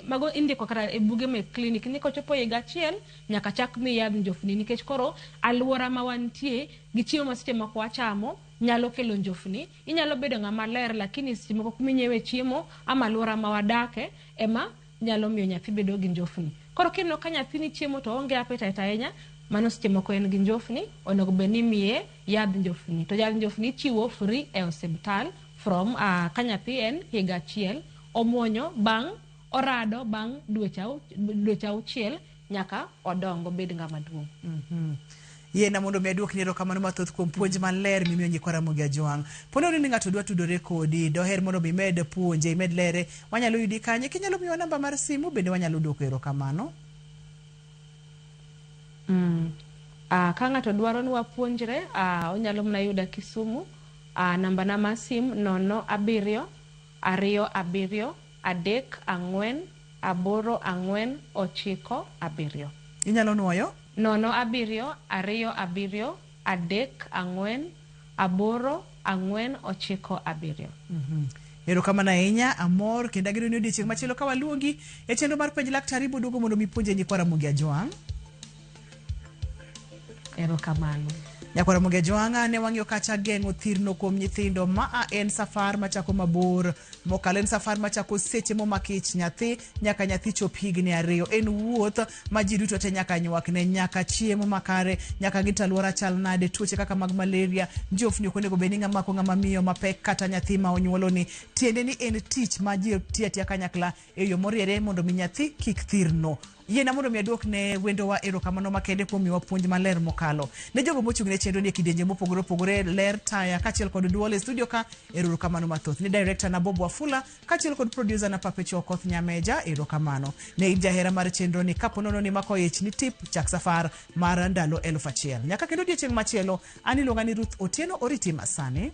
mago indiko kata e buge mek klinik ni kochopo higa achiel nyaka chak miye yadh njofni nikech koro alwora ma wantie gi chiemo ma seche moko wachamo nyalo kelo njofni. Inyalo bedo ng'ama ler lakini seche moko kuminyiewe chiemo ama alwora ma wadake ema nyalo miyo nyathi bedo gi njofni. Koro kineno ka nyathini chiemo to oonge appetite ahinya, mano seche moko en gi njofni, onego bed ni imiye yadh njofni. To yadh njofni ichiwo free e osiptal from ka nyathi en higa achiel, omuonyo bang' orado bang' dweche auchiel nyaka odong obed ng'ama duong'. Yiena mondo mi aduokni erokamano mathoth kuom puonj maler mimiyo nyikwa Ramogi Ajwang'. Po nono ni ng'ato dwa tudore kodi, doher mondo mi imed puonje, imed lere, wanyalo yudi kanye? Kinyalo miyowa namba mar simu bende wanyalo duoko erokamano. Ka ng'ato dwaro ni wapuonjre, onyalo mana yuda Kisumu. Namba na mar sim 0 7 2 7 3 4 8 4 9 7. Inyalo nuoyo? 0 7 2 7 3 4 8 4 9 7. Erokamano ahinya, amor kendo ageno ni odiechieng' machielo ka waluongi e chenro mar penj laktar ibiro duogo mondo mi ipuonje nyikwa Ramogi Ajwang'. Erokamano. Nyakwa Ramogi Ajwang' ne wang'iyo kacha geng'o thirno kuom nyithindo. Maa en safar machako mabor mokalo, en safar machako seche momako ich nyathi nyaka nyathi chop higni 2. En wuoth ma ji duto te nyaka nywakne, nyaka chiemo makare, nyaka ng'i to alwora chal nade, tuoche kaka mag malaria, njofni ok onego bed ni ng'ama mako ng'ama miyo mapek kata nyathi ma onyuoloni. Tiende ni en tich ma ji tiyo atiya kanyakla e yo moriere mondo mi nyathi kik thirno. Yiena mondo mi aduok ne wendowa erokamano makende kuom miyowa puonj maler mokalo. Ne jogo mochung' ne chenro ni e kidienje mopogore opogore, ler, taya kaachiel kod duol e studio ka, erokamano mathoth. Ne director na Bob Wafula kaachiel kod producer na Perpetual Okoth Nyameja, erokamano. Ne in jahera mar chenro ni kapo nono ni mako ich ni tip chak safar mar ndalo 1000. Nyaka kendo odiechieng' machielo, an iluonga ni Ruth Otieno, oriti masani.